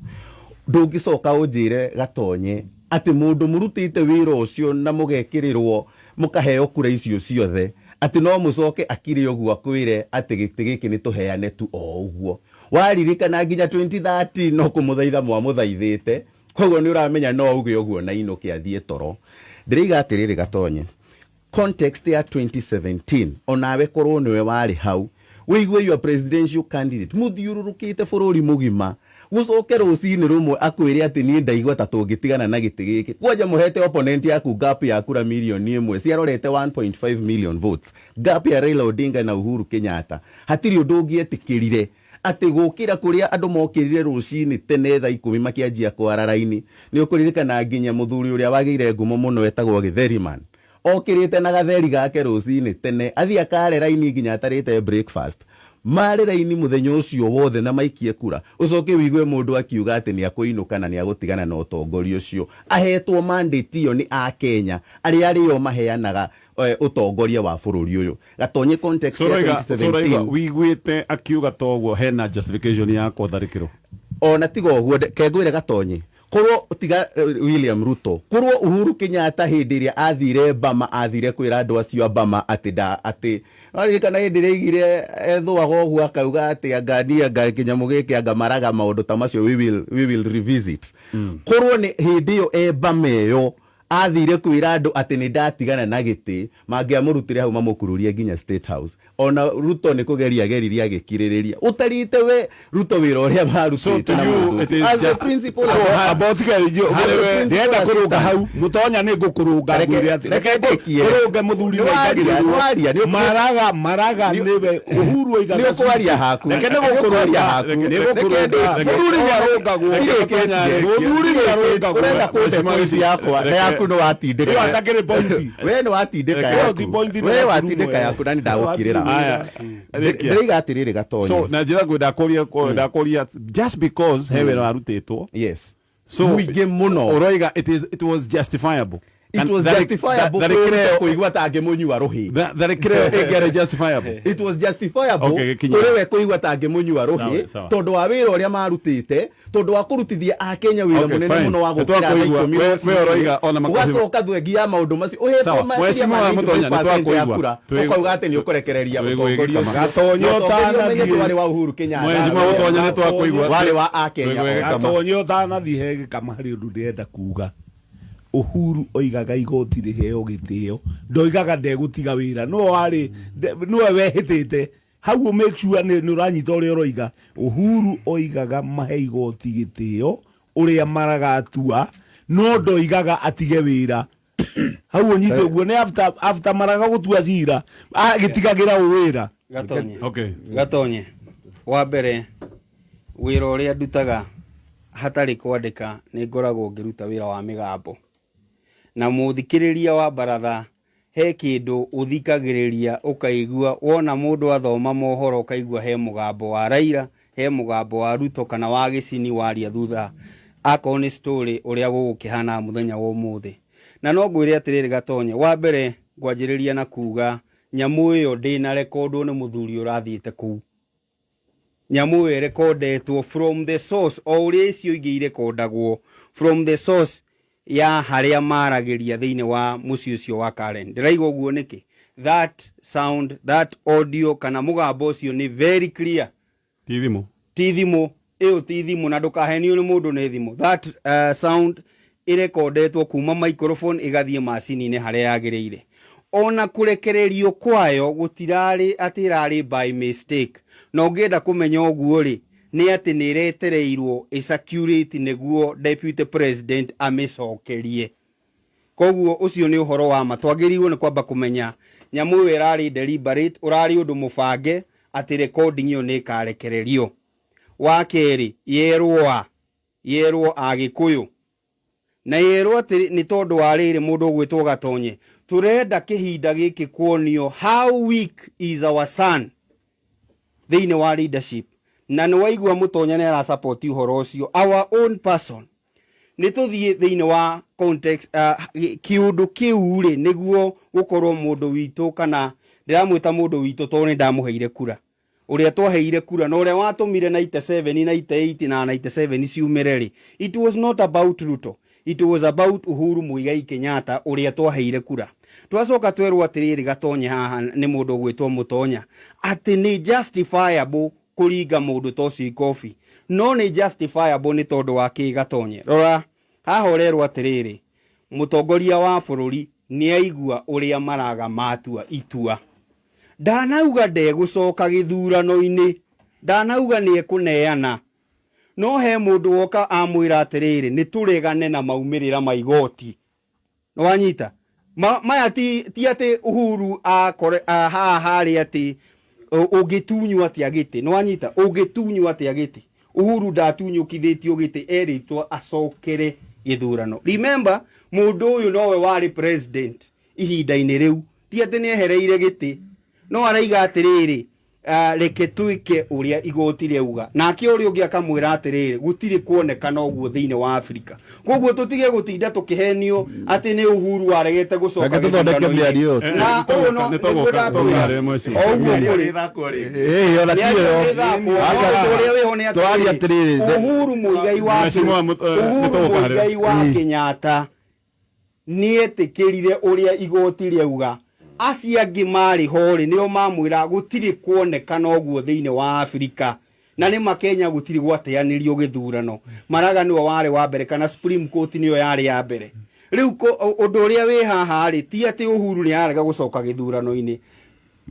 Speaker 1: Ndũngĩcoka ũnjĩre Gatonye atĩ mũndũ mũrutĩte wĩra ũcio na mũgekĩrĩrwo mũkaheo kura icio ciothe atĩ no mũcoke akire ũguo akwĩre atĩ gĩtĩ gĩkĩ nĩ tũheane tu o ũguo. Waririkana nginya 2013 no kũmũthaitha mwamũthaithĩte, koguo nĩ ũramenya no auge ũguo na inũke athiĩ toro. Ndĩraiga atĩrĩrĩ Gatonye, context ya 2017 onawe korwo nĩwe warĩ hau wĩigue your presidential candidate mũthiũrũrũkĩte bũrũri mũgima gũcoke rũcinĩ rũmwe akwĩre atĩ niĩ ndaigua ta tũngĩtigana na gĩtĩ gĩkĩ. Kwanja mũhete opponent yaku gap ya kura mirioni 1 ciarorete 1.5 million votes, gap ya Raila Odinga na Uhuru Kenyatta. Hatirĩ ũndũ ũngĩetĩkĩrire atĩ gũkĩra kũrĩa andũ mokĩrire rũcinĩ tene thaa 10 makĩanjia kwara raini. Nĩ ũkũririkana nginya mũthuri ũrĩa wagĩire ngumo mũno etagwo Gĩtheriman okĩrĩte na gatheri gake rũcinĩ tene athiĩ akare raini nginya atarĩte breakfast, marĩ raini mũthenya ũcio wothe na maikie kura. Ũcoke wĩigue mũndũ akiuga atĩ nĩ akũinũka na nĩ agũtigana na ũtongoria ũcio ahetwo mandate ĩyo nĩ Akenya arĩa arĩo maheanaga ũtongoria wa bũrũri ũyũ. Gatonye, context ya 2017
Speaker 3: Wiguĩte akiuga toguo hena justification ya kũtharĩkĩrwo?
Speaker 1: Ona tiga ũguo, kengwĩre Gatonye, korwo tiga William Ruto, korwo Uhuru Kenyatta hĩndĩ ĩrĩa athire Bama, athire kwĩra andũ acio a Bama atĩ nda atĩ waririkana hĩndĩ ĩrĩa aigire ethũaga ũguo akauga atĩ anga niĩ anga kĩnyamũ gĩkĩ anga maraga maũndũ ta macio, we will revisit. Korwo nĩ hĩndĩ ĩyo e Bama ĩyo athire kwĩra andũ atĩ nĩ ndatigana na gĩtĩ, mangĩamũrutire hau mamũkururie nginya State House. Ona Ruto nĩ kũgeria ageririe agĩkirĩrĩria ũtarĩte we Ruto wĩra ũrĩa
Speaker 3: marutĩte to na you,
Speaker 1: mũndũ
Speaker 3: it is
Speaker 1: as the principal
Speaker 5: So, amba ũtige ndĩrenda kũrũnga hau mũtonya nĩ ngũkũrũnga ngwĩre atĩ
Speaker 1: Reke ndĩkie.
Speaker 5: Kũrũnge mũthuri.
Speaker 1: Nĩ waria, nĩ waria,
Speaker 5: Maraga nĩwe Uhuru oigaga.
Speaker 1: Nĩ ũkwaria haku.
Speaker 5: Reke nĩ
Speaker 1: Nĩ ũkwaria
Speaker 5: gũkũrũnga.
Speaker 1: haku.
Speaker 5: Nĩ gũkũrũnga.
Speaker 1: Reke
Speaker 5: Mũthuri nĩ arũngagwo.
Speaker 1: Irĩkĩtie.
Speaker 5: Mũthuri nĩ arũngagwo.
Speaker 1: Ũrenda kũnde point yakwa na yaku nĩ watindĩka.
Speaker 5: Ĩyo atakĩrĩ point.
Speaker 1: We nĩ watindĩka
Speaker 5: Ĩyo
Speaker 1: yaku.
Speaker 5: ti point.
Speaker 1: We watindĩka yaku na nĩ ndagũkirĩra.
Speaker 3: Aya, rĩkia.
Speaker 1: Ndĩraiga atĩrĩrĩ Gatonye.
Speaker 3: So na njĩra ngwenda ndakũria just because he wĩra warutĩtwo
Speaker 1: Yes.
Speaker 3: So
Speaker 1: Mũingĩ mũno.
Speaker 3: Ũroiga it was justifiable.
Speaker 1: It was justifiable
Speaker 3: Tharĩkĩra
Speaker 1: kũigua ta angĩmũnyua rũhĩ.
Speaker 3: Tharĩkĩra ĩyo ĩngĩarĩ justifiable.
Speaker 1: It was justifiable
Speaker 3: Okay, gĩkinya.
Speaker 1: kũrĩ we kũigua ta angĩmũnyua rũhĩ
Speaker 3: Sawa, sawa.
Speaker 1: tondũ wa wĩra ũrĩa marutĩte, tondũ wa kũrutithia akenya wĩra
Speaker 3: Okay,
Speaker 1: mũnene
Speaker 3: fine.
Speaker 1: mũno wa
Speaker 3: Nĩ
Speaker 1: gũkĩra thaa
Speaker 3: twakũigua.
Speaker 1: 10
Speaker 3: We ũroiga ona
Speaker 1: ũgacoka thengia ya maũndũ macio ũhetwo
Speaker 3: Sawa,
Speaker 1: makĩria
Speaker 3: Mheshimiwa
Speaker 1: ma
Speaker 3: Mũtonya, nĩ
Speaker 1: 95% ya
Speaker 3: twakũigua.
Speaker 1: kura ũkauga atĩ nĩ ũkũrekereria
Speaker 3: Twĩgwĩgĩkama.
Speaker 1: ũtongoria ũcio.
Speaker 5: Gatonye
Speaker 1: Na ũtongoria
Speaker 5: ũtanathiĩ.
Speaker 1: ũmenye ndwarĩ wa Uhuru Kenyatta.
Speaker 3: Mheshimiwa Mũtonya, nĩ twakũigua.
Speaker 1: Warĩ wa akenya.
Speaker 3: Twĩgwĩgĩkama.
Speaker 5: Gatonye ũtanathiĩ he gĩkama harĩ ũndũ ndĩrenda kuga. Uhuru oigaga igoti rĩheo gĩtĩo, ndoigaga ndegũtiga wĩra. Nĩwe warĩ nĩwe wehĩtĩte hau. Make sure nĩ ũranyita ũrĩa ũroiga. Uhuru oigaga mahe igoti gĩtĩo ũrĩa maragatua, no ndoigaga atige wĩra hau. Ũnyite ũguo nĩ after Maraga gũtua cira agĩtigagĩra ũ wĩra.
Speaker 2: Gatonye.
Speaker 3: Okay.
Speaker 2: Gatonye, wa mbere, wĩra ũrĩa ndutaga hatarĩ kwandĩka nĩ ngoragwo ngĩruta wĩra wa mĩgambo na mũthikĩrĩria wa baratha. He kĩndũ ũthikagĩrĩria ũkaigua wona mũndũ athoma mohoro, ũkaigua he mũgambo wa Raila, he mũgambo wa Ruto kana wa Gĩcini waria thutha, akorwo nĩ story ũrĩa gũgũkĩhana mũthenya wa ũmũthĩ. Na no ngwĩre atĩrĩrĩ Gatonye, wa mbere ngwanjĩrĩria na kuga nyamũ ĩyo ndĩnarekondwo nĩ mũthuri ũrathiĩte kũu. Nyamũ ĩyo ĩrekondetwo from the source o ũrĩa icio ingĩ irekondagwo, from the source ya harĩa maragĩria thĩinĩ wa mũciĩ ũcio wa Karen. Ndĩraiga ũguo nĩkĩ? That sound, that audio kana mũgambo ũcio nĩ very clear.
Speaker 3: Ti thimũ.
Speaker 2: Ti thimũ ĩyo, ti thimũ, na ndũkahenio nĩ mũndũ nĩ thimũ. That sound ĩrekondetwo kuma microphone ĩgathiĩ macini-inĩ harĩa yagĩrĩire. Ona kũrekererio kwayo gũtirarĩ atĩ ĩrarĩ by mistake. Na ũngĩenda kũmenya ũguo rĩ, nĩ atĩ nĩ ĩretereirwo ĩcirculate nĩguo deputy president amĩcokerie. Koguo ũcio nĩ ũhoro wa ma. Twagĩrĩirwo nĩ kwamba kũmenya nyamũ ĩyo ĩrarĩ deliberate, ũrarĩ ũndũ mũbange atĩ recording ĩyo nĩ ĩkarekererio. Wa kerĩ, yerwo a yerwo Agĩkũyũ na yerwo atĩ nĩ tondũ wa rĩrĩ mũndũ ũgwĩtwo Gatonye, tũrenda kĩhinda gĩkĩ kuonio how weak is our son thĩinĩ wa leadership. Na nĩ waigua Mũtonya nĩ arasupport ũhoro ũcio, our own person. Nĩ tũthiĩ thĩinĩ wa context, kĩũndũ kĩu rĩ, nĩguo gũkorwo mũndũ witũ, kana ndĩramwĩta mũndũ witũ tondũ nĩ ndamũheire kura, ũrĩa twaheire kura na ũrĩa watũmire 97, 98 na 97 ciumĩre rĩ, it was not about Ruto, it was about Uhuru Muigai Kenyatta ũrĩa twaheire kura. Twacoka twerwo atĩrĩrĩ, Gatonye haha nĩ mũndũ ũgwĩtwo Mũtonya, atĩ nĩ justifiable kũringa mũndũ ta ũcio ikobi. No nĩ justifiable nĩ tondũ wa kĩ, Gatonye? Rora haha, ũrerwo atĩrĩrĩ, mũtongoria wa bũrũri nĩ aigua ũrĩa Maraga matua itua. Ndanauga ndegũcoka gĩthurano-inĩ, ndanauga nĩ ekũneana, no he mũndũ woka amwĩra atĩrĩrĩ, nĩ tũregane na maumĩrĩra ma igoti. Nĩwanyita? Maya ti atĩ Uhuru akore haha harĩ atĩ ũngĩtunywo atĩa gĩtĩ. Nĩwanyita? Ũngĩtunywo atĩa gĩtĩ? Uhuru ndatunyũkithĩtio gĩtĩ, erĩtwo acokere gĩthurano. Remember, mũndũ ũyũ nowe warĩ president ihinda-inĩ rĩu, ti atĩ nĩ ehereire gĩtĩ, no araiga atĩrĩrĩ, reke twĩke ũrĩa igoti rĩauga. Nake ũrĩa ũngĩ akamwĩra atĩrĩrĩ, gũtirĩ kuonekana ũguo thĩinĩ wa Afrika. Koguo tũtige gũtinda tũkĩhenio atĩ nĩ Uhuru waregete gũcoka
Speaker 4: Reke tũthondeke
Speaker 2: gĩthurano-inĩ.
Speaker 4: mĩario ĩyo.
Speaker 2: Na ũyũ no
Speaker 3: Nĩ
Speaker 2: nĩguo
Speaker 3: tũgũka
Speaker 2: ndakwĩra.
Speaker 3: harĩa mheshimiwa.
Speaker 2: O ũguo kũrĩ.
Speaker 4: Ĩĩ, ona ti
Speaker 2: Mĩario
Speaker 4: ĩyo.
Speaker 2: ĩthakwo.
Speaker 4: Aca,
Speaker 2: No ũndũ ũrĩa wĩho nĩ
Speaker 4: tũraria atĩrĩrĩ,
Speaker 2: Uhuru Muigai wa
Speaker 3: Mheshimiwa
Speaker 2: Uhuru
Speaker 3: nĩ tũgũka harĩa.
Speaker 2: Muigai wa Kenyatta nĩetĩkĩrire ũrĩa igoti rĩauga. Acio angĩ marĩ ho rĩ, nĩo mamwĩra gũtirĩ kuonekana ũguo thĩinĩ wa Afrika, na nĩ makenya gũtirĩ gwateanĩrio gĩthurano. Maraga nĩwe warĩ wa mbere, kana Supreme Court nĩyo yarĩ ya mbere. Rĩu ũndũ ũrĩa wĩ haha rĩ, ti atĩ Uhuru nĩ ararega gũcoka gĩthurano-inĩ,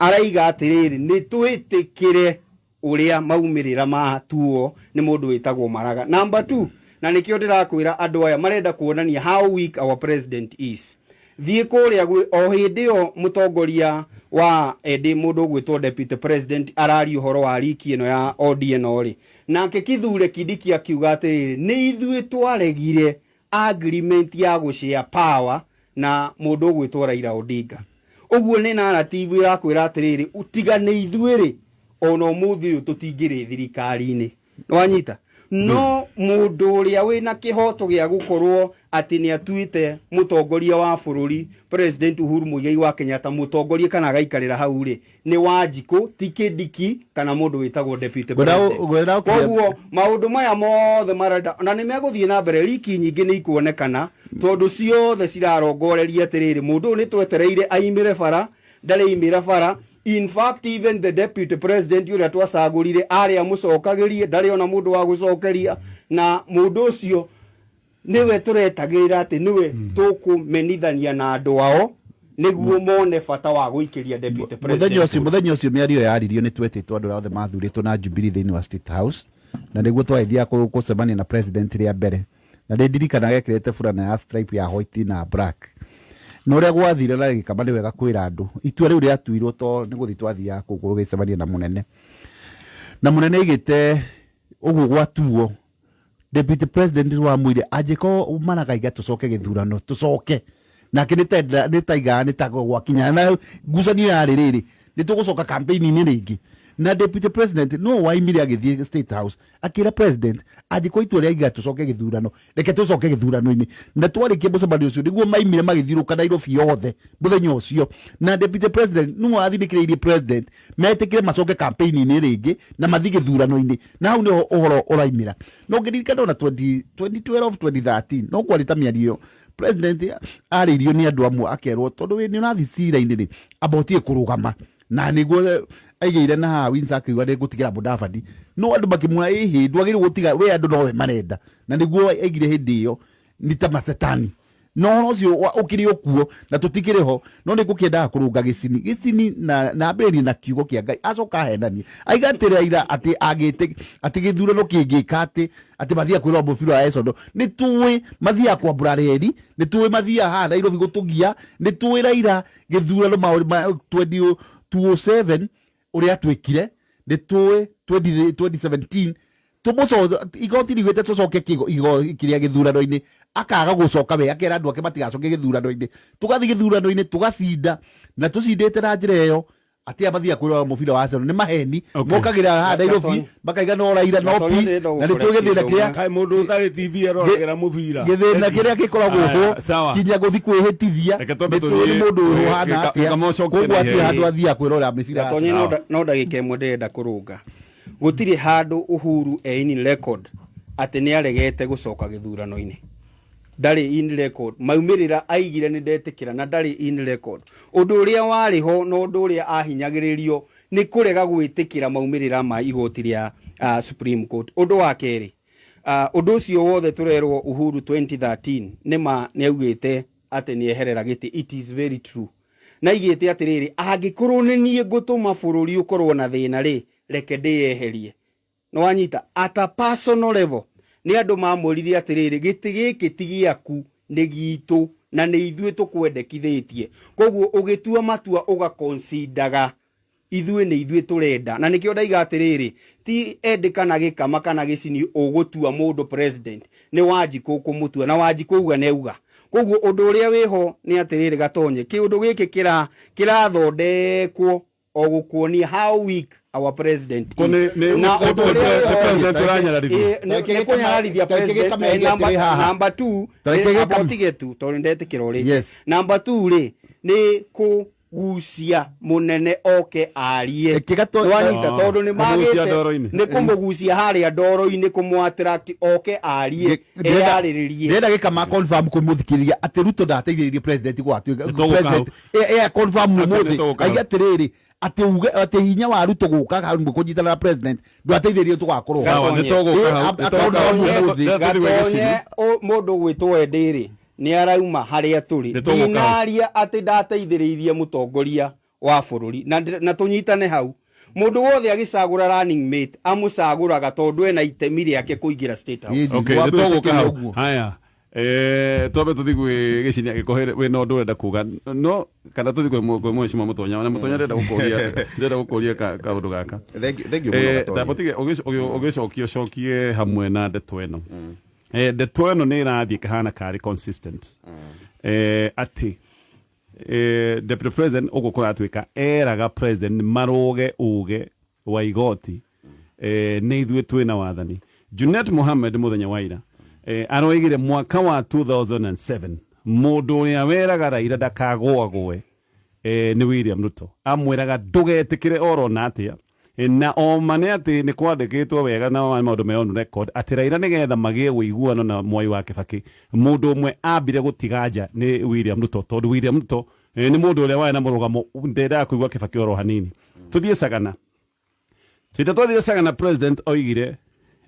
Speaker 2: araiga atĩrĩrĩ, nĩ twĩtĩkĩre ũrĩa maumĩrĩra matuo nĩ mũndũ wĩtagwo Maraga. Number 2, na nĩkĩo ndĩrakwĩra andũ aya marenda kuonania how weak our president is. Thiĩ kũrĩa gwĩ o hĩndĩ ĩyo mũtongoria wa ĩndĩ, mũndũ ũgwĩtwo deputy president, araria ũhoro wa riki ĩno ya ODM rĩ, nake Kithure Kindiki akiuga atĩrĩrĩ, nĩ ithuĩ twaregire agreement ya gũshare power na mũndũ ũgwĩtwo Raila Odinga. Ũguo nĩ narrative ĩrakwĩra atĩrĩrĩ, tiga nĩ ithuĩ rĩ, ona ũmũthĩ ũyũ tũtingĩrĩ thirikari-inĩ. Nĩwanyita? No mũndũ ũrĩa wĩna kĩhoto gĩa gũkorwo atĩ nĩ atuĩte mũtongoria wa bũrũri, President Uhuru Muigai wa Kenyatta, mũtongoria kana agaikarĩra hau rĩ, nĩ Wanjikũ, ti Kindiki kana mũndũ wĩtagwo deputy president.
Speaker 4: Ngwenda
Speaker 2: Koguo maũndũ maya mothe marenda na nĩ megũthiĩ na mbere, riki nyingĩ nĩ ikuonekana, tondũ ciothe cirarongoreria atĩrĩrĩ, mũndũ ũyũ nĩ twetereire aimĩre bara, ndarĩ bara. In fact, even the deputy president ũrĩa twacagũrire arĩ amũcokagĩrie, ndarĩ ona mũndũ wa gũcokeria, na mũndũ ũcio nĩwe tũretagĩrĩra atĩ nĩwe tũkũmenithania na andũ ao nĩguo mone bata wa gũikĩria deputy
Speaker 4: Mũthenya
Speaker 2: president.
Speaker 4: ũcio, mũthenya ũcio mĩario yaririo, nĩ twetĩtwo andũ arĩa othe mathurĩtwo na Jubilee thĩinĩ wa State House, na nĩguo twagĩthiaga gũcemania na president rĩa mbere, na nĩ ndirikanaga ekĩrĩte burana ya stripe ya white na black. Na ũrĩa gwathire na gĩkama, nĩ wega kwĩra andũ itua rĩu rĩatuirwo to nĩ gũthiĩ twathiaga kũu gũgĩcemania na mũnene, na mũnene aigĩte ũguo gwatuo, deputy president wamwire angĩkorwo Maragaiga tũcoke gĩthurano tũcoke nake nĩ taigaga nĩ ta gwakinya na ngucanio yarĩ rĩrĩ, nĩ tũgũcoka campaign-inĩ rĩngĩ. Na deputy president no waimire agĩthiĩ State House akĩra president, angĩkorwo itua rĩa iga tũcoke gĩthurano, reke tũcoke gĩthurano-inĩ. Na twarĩkia mũcemanio ũcio nĩguo maimire magĩthiũrũka Nairobi yothe mũthenya ũcio, na deputy president nĩwe wathinĩkĩrĩirie president metĩkĩre macoke campaign-inĩ rĩngĩ na mathiĩ gĩthurano-inĩ. Na hau nĩho ũhoro ũraimĩra. No ngĩririkana ona 20 2012, 2013, no kwarĩ ta mĩario ĩyo, president arĩirio nĩ andũ amwe akerwo, tondũ wĩ nĩ ũrathiĩ cira-inĩ rĩ, amba ũtige kũrũgama. Na nĩguo aigĩire na haha Windsor akiuga nĩ ngũtigĩra Mudavadi, no andũ makĩmwĩra ĩhĩ, ndwagĩrĩirwo gũtiga we, andũ nowe marenda. Na nĩguo aigire hĩndĩ ĩyo nĩ ta macetani, na ũhoro ũcio ũkĩrĩ o kuo na tũtikĩrĩ ho. No nĩ ngũkĩendaga kũrũnga gĩcini gĩcini na ambĩrĩrie na kiugo kĩa Ngai, acoka ahenanie aiga atĩ Raila atĩ agĩte atĩ gĩthurano kĩngĩka atĩ mathiaga kwĩrora mũbira wa Esondo. Nĩ tũĩ mathiaga kwambũra reri, nĩ tũĩ mathiaga haha Nairobi gũtũgia. Nĩ tũĩ Raila gĩthurano 2007 ũrĩa twĩkire, nĩ tũĩ 2017 tũmũco igoti riugĩte tũcoke kĩrĩa gĩthurano-inĩ, akaga gũcoka, we akera andũ ake matigacoke gĩthurano-inĩ. Tũgathiĩ gĩthurano-inĩ tũgacinda, na tũcindĩte na njĩra ĩyo. Atia mathiaga kwĩrora mũbira wa Arsenal nĩ maheni.
Speaker 3: Okay.
Speaker 4: Mokagĩra haha Nairobi
Speaker 2: Gatonye.
Speaker 4: makaiga no Raila no
Speaker 2: Gatonye
Speaker 4: peace
Speaker 2: ndĩrenda
Speaker 4: na nĩ tũĩ
Speaker 2: gũkũrekia
Speaker 4: gĩthĩna
Speaker 2: ũndũ
Speaker 4: kĩrĩa
Speaker 2: ũmwe.
Speaker 5: Kaĩ mũndũ ũtarĩ TV aroragĩra mũbira.
Speaker 4: Gĩthĩna kĩrĩa gĩkoragwo
Speaker 3: Aya,
Speaker 4: ho
Speaker 3: sawa.
Speaker 4: kinya gũthi kwĩhĩtithia
Speaker 3: Reke twambe
Speaker 4: nĩ tũĩ nĩ
Speaker 3: tũthiĩ-
Speaker 4: mũndũ ũyũ ũhana atĩa.
Speaker 3: Gĩkama ũcokie
Speaker 4: Koguo
Speaker 3: na
Speaker 4: atirĩ
Speaker 3: ihenya.
Speaker 4: handũ athiaga kwĩrorera mĩbira ya
Speaker 2: Gatonye
Speaker 4: Arsenal.
Speaker 2: no ndagĩka ĩmwe ndĩrenda kũrũnga. Gũtirĩ handũ Uhuru e in record atĩ nĩ aregete gũcoka gĩthurano-inĩ. Ndarĩ in record. Maumĩrĩra aigire nĩ ndetĩkĩra na ndarĩ in record. Ũndũ ũrĩa warĩ ho na ũndũ ũrĩa ahinyagĩrĩrio nĩ kũrega gwĩtĩkĩra maumĩrĩra ma igoti rĩa Supreme Court. Ũndũ wa kerĩ, ũndũ ũcio wothe tũrerwo Uhuru 2013 nĩ ma nĩ augĩte atĩ nĩ eherera gĩtĩ. It is very true. Na aigĩte atĩrĩrĩ, angĩkorwo nĩ niĩ ngũtũma bũrũri ũkorwo na thĩna rĩ, reke ndĩyeherie. Nĩ wanyita? At a personal level, nĩ andũ mamwĩrire atĩrĩrĩ, gĩtĩ gĩkĩ ti gĩaku, nĩ gitũ, na nĩ ithuĩ tũkwendekithĩtie. Koguo ũgĩtua matua ũgakonsidaga ithuĩ nĩ ithuĩ tũrenda. Na nĩkĩo ndaiga atĩrĩrĩ, ti Ed kana Gĩkama kana Gĩcini ũgũtua mũndũ president, nĩ Wanjikũ ũkũmũtua, na Wanjikũ auga nĩ auga. Koguo ũndũ ũrĩa wĩho nĩ atĩrĩrĩ Gatonye, kĩũndũ gĩkĩ kĩrathondekwo o gũkuonia how weak our president
Speaker 3: Ko
Speaker 2: is. Na ũndũ ũrĩa
Speaker 3: nĩ
Speaker 2: wĩho
Speaker 3: president ũranyararithia?
Speaker 2: Nĩ kũnyararithia
Speaker 4: Tareke
Speaker 2: president.
Speaker 4: gĩkama ĩngĩ atĩrĩ haha.
Speaker 2: Number 2,
Speaker 4: Tareke
Speaker 2: nĩ
Speaker 4: gĩkama-
Speaker 2: amba ũtige tu tondũ nĩndetĩkĩra ũrĩke.
Speaker 4: Yes.
Speaker 2: Number 2 rĩ, nĩ kũgucia mũnene oke arie.
Speaker 4: Reke gato-
Speaker 2: Nĩwanyita, tondũ nĩ
Speaker 3: Kũmũgucia
Speaker 2: magĩte
Speaker 3: ndoro-inĩ.
Speaker 2: nĩ kũmũgucia harĩa ndoro-inĩ, kũmũ attract oke arie, eyarĩrĩrie.
Speaker 4: Ndĩrenda gĩkama confirm kwĩ mũthikĩrĩria atĩ Ruto ndateithĩrĩirie president gwatuĩka
Speaker 3: Nĩ tũgũka hau.
Speaker 4: president. Confirm
Speaker 3: Atĩ nĩ
Speaker 4: ũmũthĩ.
Speaker 3: tũgũka hau.
Speaker 4: Aiga atĩrĩrĩ, atĩ uge atĩ hinya wa Ruto gũka hau kũnyitana na president ndwateithĩrĩirie tũgakorwo ho.
Speaker 3: Sawa, nĩ tũgũka hau. Nĩ tũgũka hau.
Speaker 4: Akaona ũmũthĩ.
Speaker 3: Nĩ tũthiĩ gwĩ Gĩcini.
Speaker 2: Gatonye, mũndũ ũgwĩtwo Ed rĩ, nĩ arauma harĩa tũrĩ.
Speaker 3: Nĩ tũgũka hau.
Speaker 2: Ndinaria atĩ ndateithĩrĩirie mũtongoria wa bũrũri. Na tũnyitane hau. Mũndũ wothe agĩcagũra running mate amũcagũraga tondũ ena itemi rĩake kũingĩra State House.
Speaker 4: Ĩĩ,
Speaker 3: Okay, nĩ
Speaker 4: wambe
Speaker 3: tũgũka
Speaker 4: wĩtĩkĩre
Speaker 3: hau.
Speaker 4: ũguo.
Speaker 3: Haya. Twambe tũthiĩ gwĩ Gĩcini angĩkorwo wĩna ũndũ ũrenda kuga, no kana tũthiĩ kwĩ mheshimiwa Mũtonya. Na Mũtonya ndĩrenda gũkũria kaũndũ gaka.
Speaker 1: Thank you, thank you mũno Gatonye.
Speaker 3: Tamba tige ũgĩcokia ũcokie hamwe na ndeto ĩno. Ndeto ĩno nĩ ĩrathiĩ ĩkahana karĩ consistent. Atĩ deputy president ũguo kũratuĩka eraga president marũge uge wa igoti, nĩ ithuĩ twĩna wathani. Junet Mohammed mũthenya wa ira aroigire mwaka wa 2007 mũndũ ũrĩa weraga Raila ndakagũagũe nĩ William Ruto, amwĩraga ndũgetĩkĩre oro na atĩa. Na oma nĩ atĩ nĩ kwandĩkĩtwo wega na maũndũ me on record atĩ Raila nĩgetha magĩe ũiguano na Mwai wa Kibaki mũndũ ũmwe ambire gũtiga nja nĩ William Ruto, tondũ William Ruto nĩ mũndũ ũrĩa warĩ na mũrũgamo ndendaga kũigua Kibaki oro hanini. Tũthiĩ Sagana. Twĩta twathire Sagana, president oigire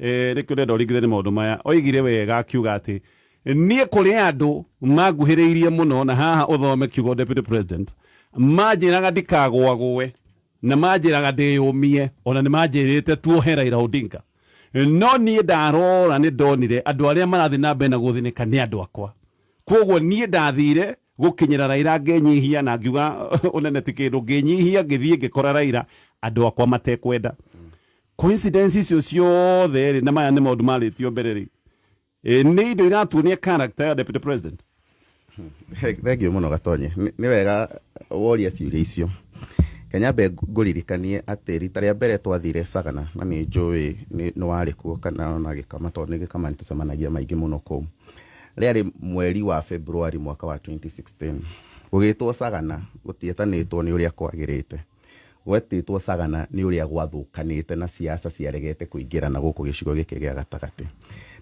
Speaker 3: nĩkĩo ndĩrenda ũringithanie maũndũ maya, oigire wega akiuga atĩ niĩ kũrĩ andũ manguhĩrĩirie mũno, na haha ũthome kiugo deputy president, manjĩraga ndikagũagũe na manjĩraga ndĩyũmie, ona nĩ manjĩrĩte tuohe Raila Odinga, no niĩ ndarora nĩ ndonire andũ arĩa marathiĩ na mbere na gũthĩnĩka nĩ andũ akwa, koguo niĩ ndathire gũkinyĩra Raila ngĩnyihia na ngiuga ũnene ti kĩndũ, ngĩnyihia ngĩthiĩ ngĩkora Raila andũ akwa matekwenda. Coincidence icio ciothe rĩ, na maya nĩ maũndũ marĩtio mbere rĩ, nĩ indo iratuonia character ya deputy president.
Speaker 1: Thank you mũno Gatonye. Nĩ wega woria ciũria icio. Kenya mbe ngũririkanie atĩ rita rĩa mbere twathire Sagana, na nĩ njũĩ nĩ warĩ kuo kana ona Gĩkama, tondũ nĩ Gĩkama nĩ tũcemanagia maingĩ mũno kũu. Rĩarĩ mweri wa February mwaka wa 2016. Gũgĩtwo Sagana gũtiĩtanĩtwo nĩ ũrĩa kwagĩrĩte. Gwetĩtwo Sagana nĩ ũrĩa gwathũkanĩte na siasa ciaregete kũingĩrana gũkũ gĩcigo gĩkĩ gĩa gatagatĩ.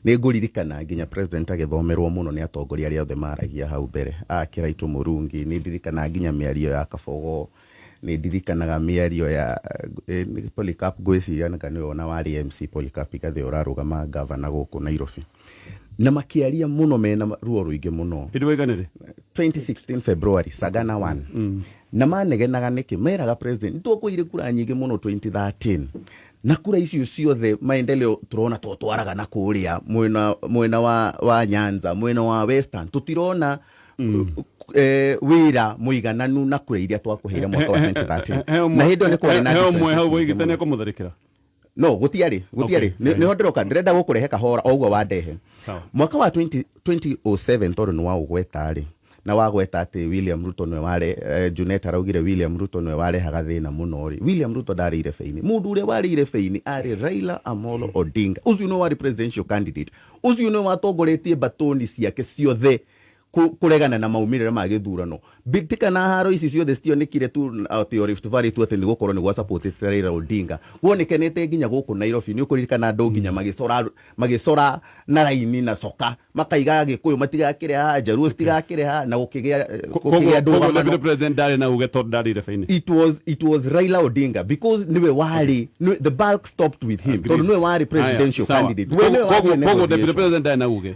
Speaker 1: Nĩ ngũririkana nginya president agĩthomerwo mũno nĩ atongoria arĩa othe maragia hau mbere. Kĩraitũ Mũrungi, nĩ ndirikanaga nginya mĩario ya Kabogo, nĩ ndirikanaga mĩario ya Polycarp, ngwĩciria nĩ kana nĩwe ona warĩ MC Polycarp Igathe ũrarũgama gavana gũkũ Nairobi. Na makĩaria mũno mena ruo rũingĩ mũno.
Speaker 3: Hĩndĩ waiganĩre?
Speaker 1: 2016 February, Sagana 1. Na manegenaga nĩkĩ? Meraga president nĩtwakũire kura nyingĩ mũno 2013. Na kura icio ciothe maendeleo tũrona totwaraga na kũrĩa mwena wa Nyanza, mwena wa Western, tũtirona wĩra mũigananu na kura iria twakũheire mwaka wa 2013. Na hĩndĩ ĩyo nĩ kwarĩ na
Speaker 3: he ũmwe hau
Speaker 1: differences nyingĩ
Speaker 3: woigĩte
Speaker 1: mũno.
Speaker 3: nĩ ekũmũtharĩkĩra.
Speaker 1: No, gũtiarĩ.
Speaker 3: Okay, fine.
Speaker 1: Nĩho ndĩroka, ndĩrenda gũkũrehe kahora o ũguo wandehe.
Speaker 3: Sawa.
Speaker 1: Mwaka wa 2007 tondũ nĩ waũgweta rĩ, Na wagweta atĩ William Ruto nĩwe ware Junet araugire William Ruto nĩwe warehaga thĩna mũno rĩ. William Ruto ndarĩ irebe-inĩ. Mũndũ ũrĩa warĩ irebe-inĩ arĩ Raila Amolo Odinga. Ũcio nĩwe warĩ presidential candidate. Ũcio nĩwe watongoretie mbatoni ciake ciothe kũregana na maumĩrĩra ma gĩthurano. Mbĩtĩka na haro ici ciothe citionekire tu atĩ o Rift Valley tu atĩ nĩ gũkorwo nĩ gwa support Raila Odinga. Kuonekanĩte nginya gũkũ Nairobi. Nĩ ũkũririkana andũ nginya magĩcora na raini na coka makaiga Gĩkũyũ matigakĩre haha, Jaluo citigakĩre haha, na gũkĩgĩa
Speaker 3: Koguo deputy president ndarĩ na uge tondũ ndarĩ irebe-inĩ.
Speaker 1: It was Raila Odinga because niwe wari the bulk stopped with him tondu niwe wari presidential candidate. We niwe
Speaker 3: warĩ Koguo deputy negotiation. president ndarĩ na uge.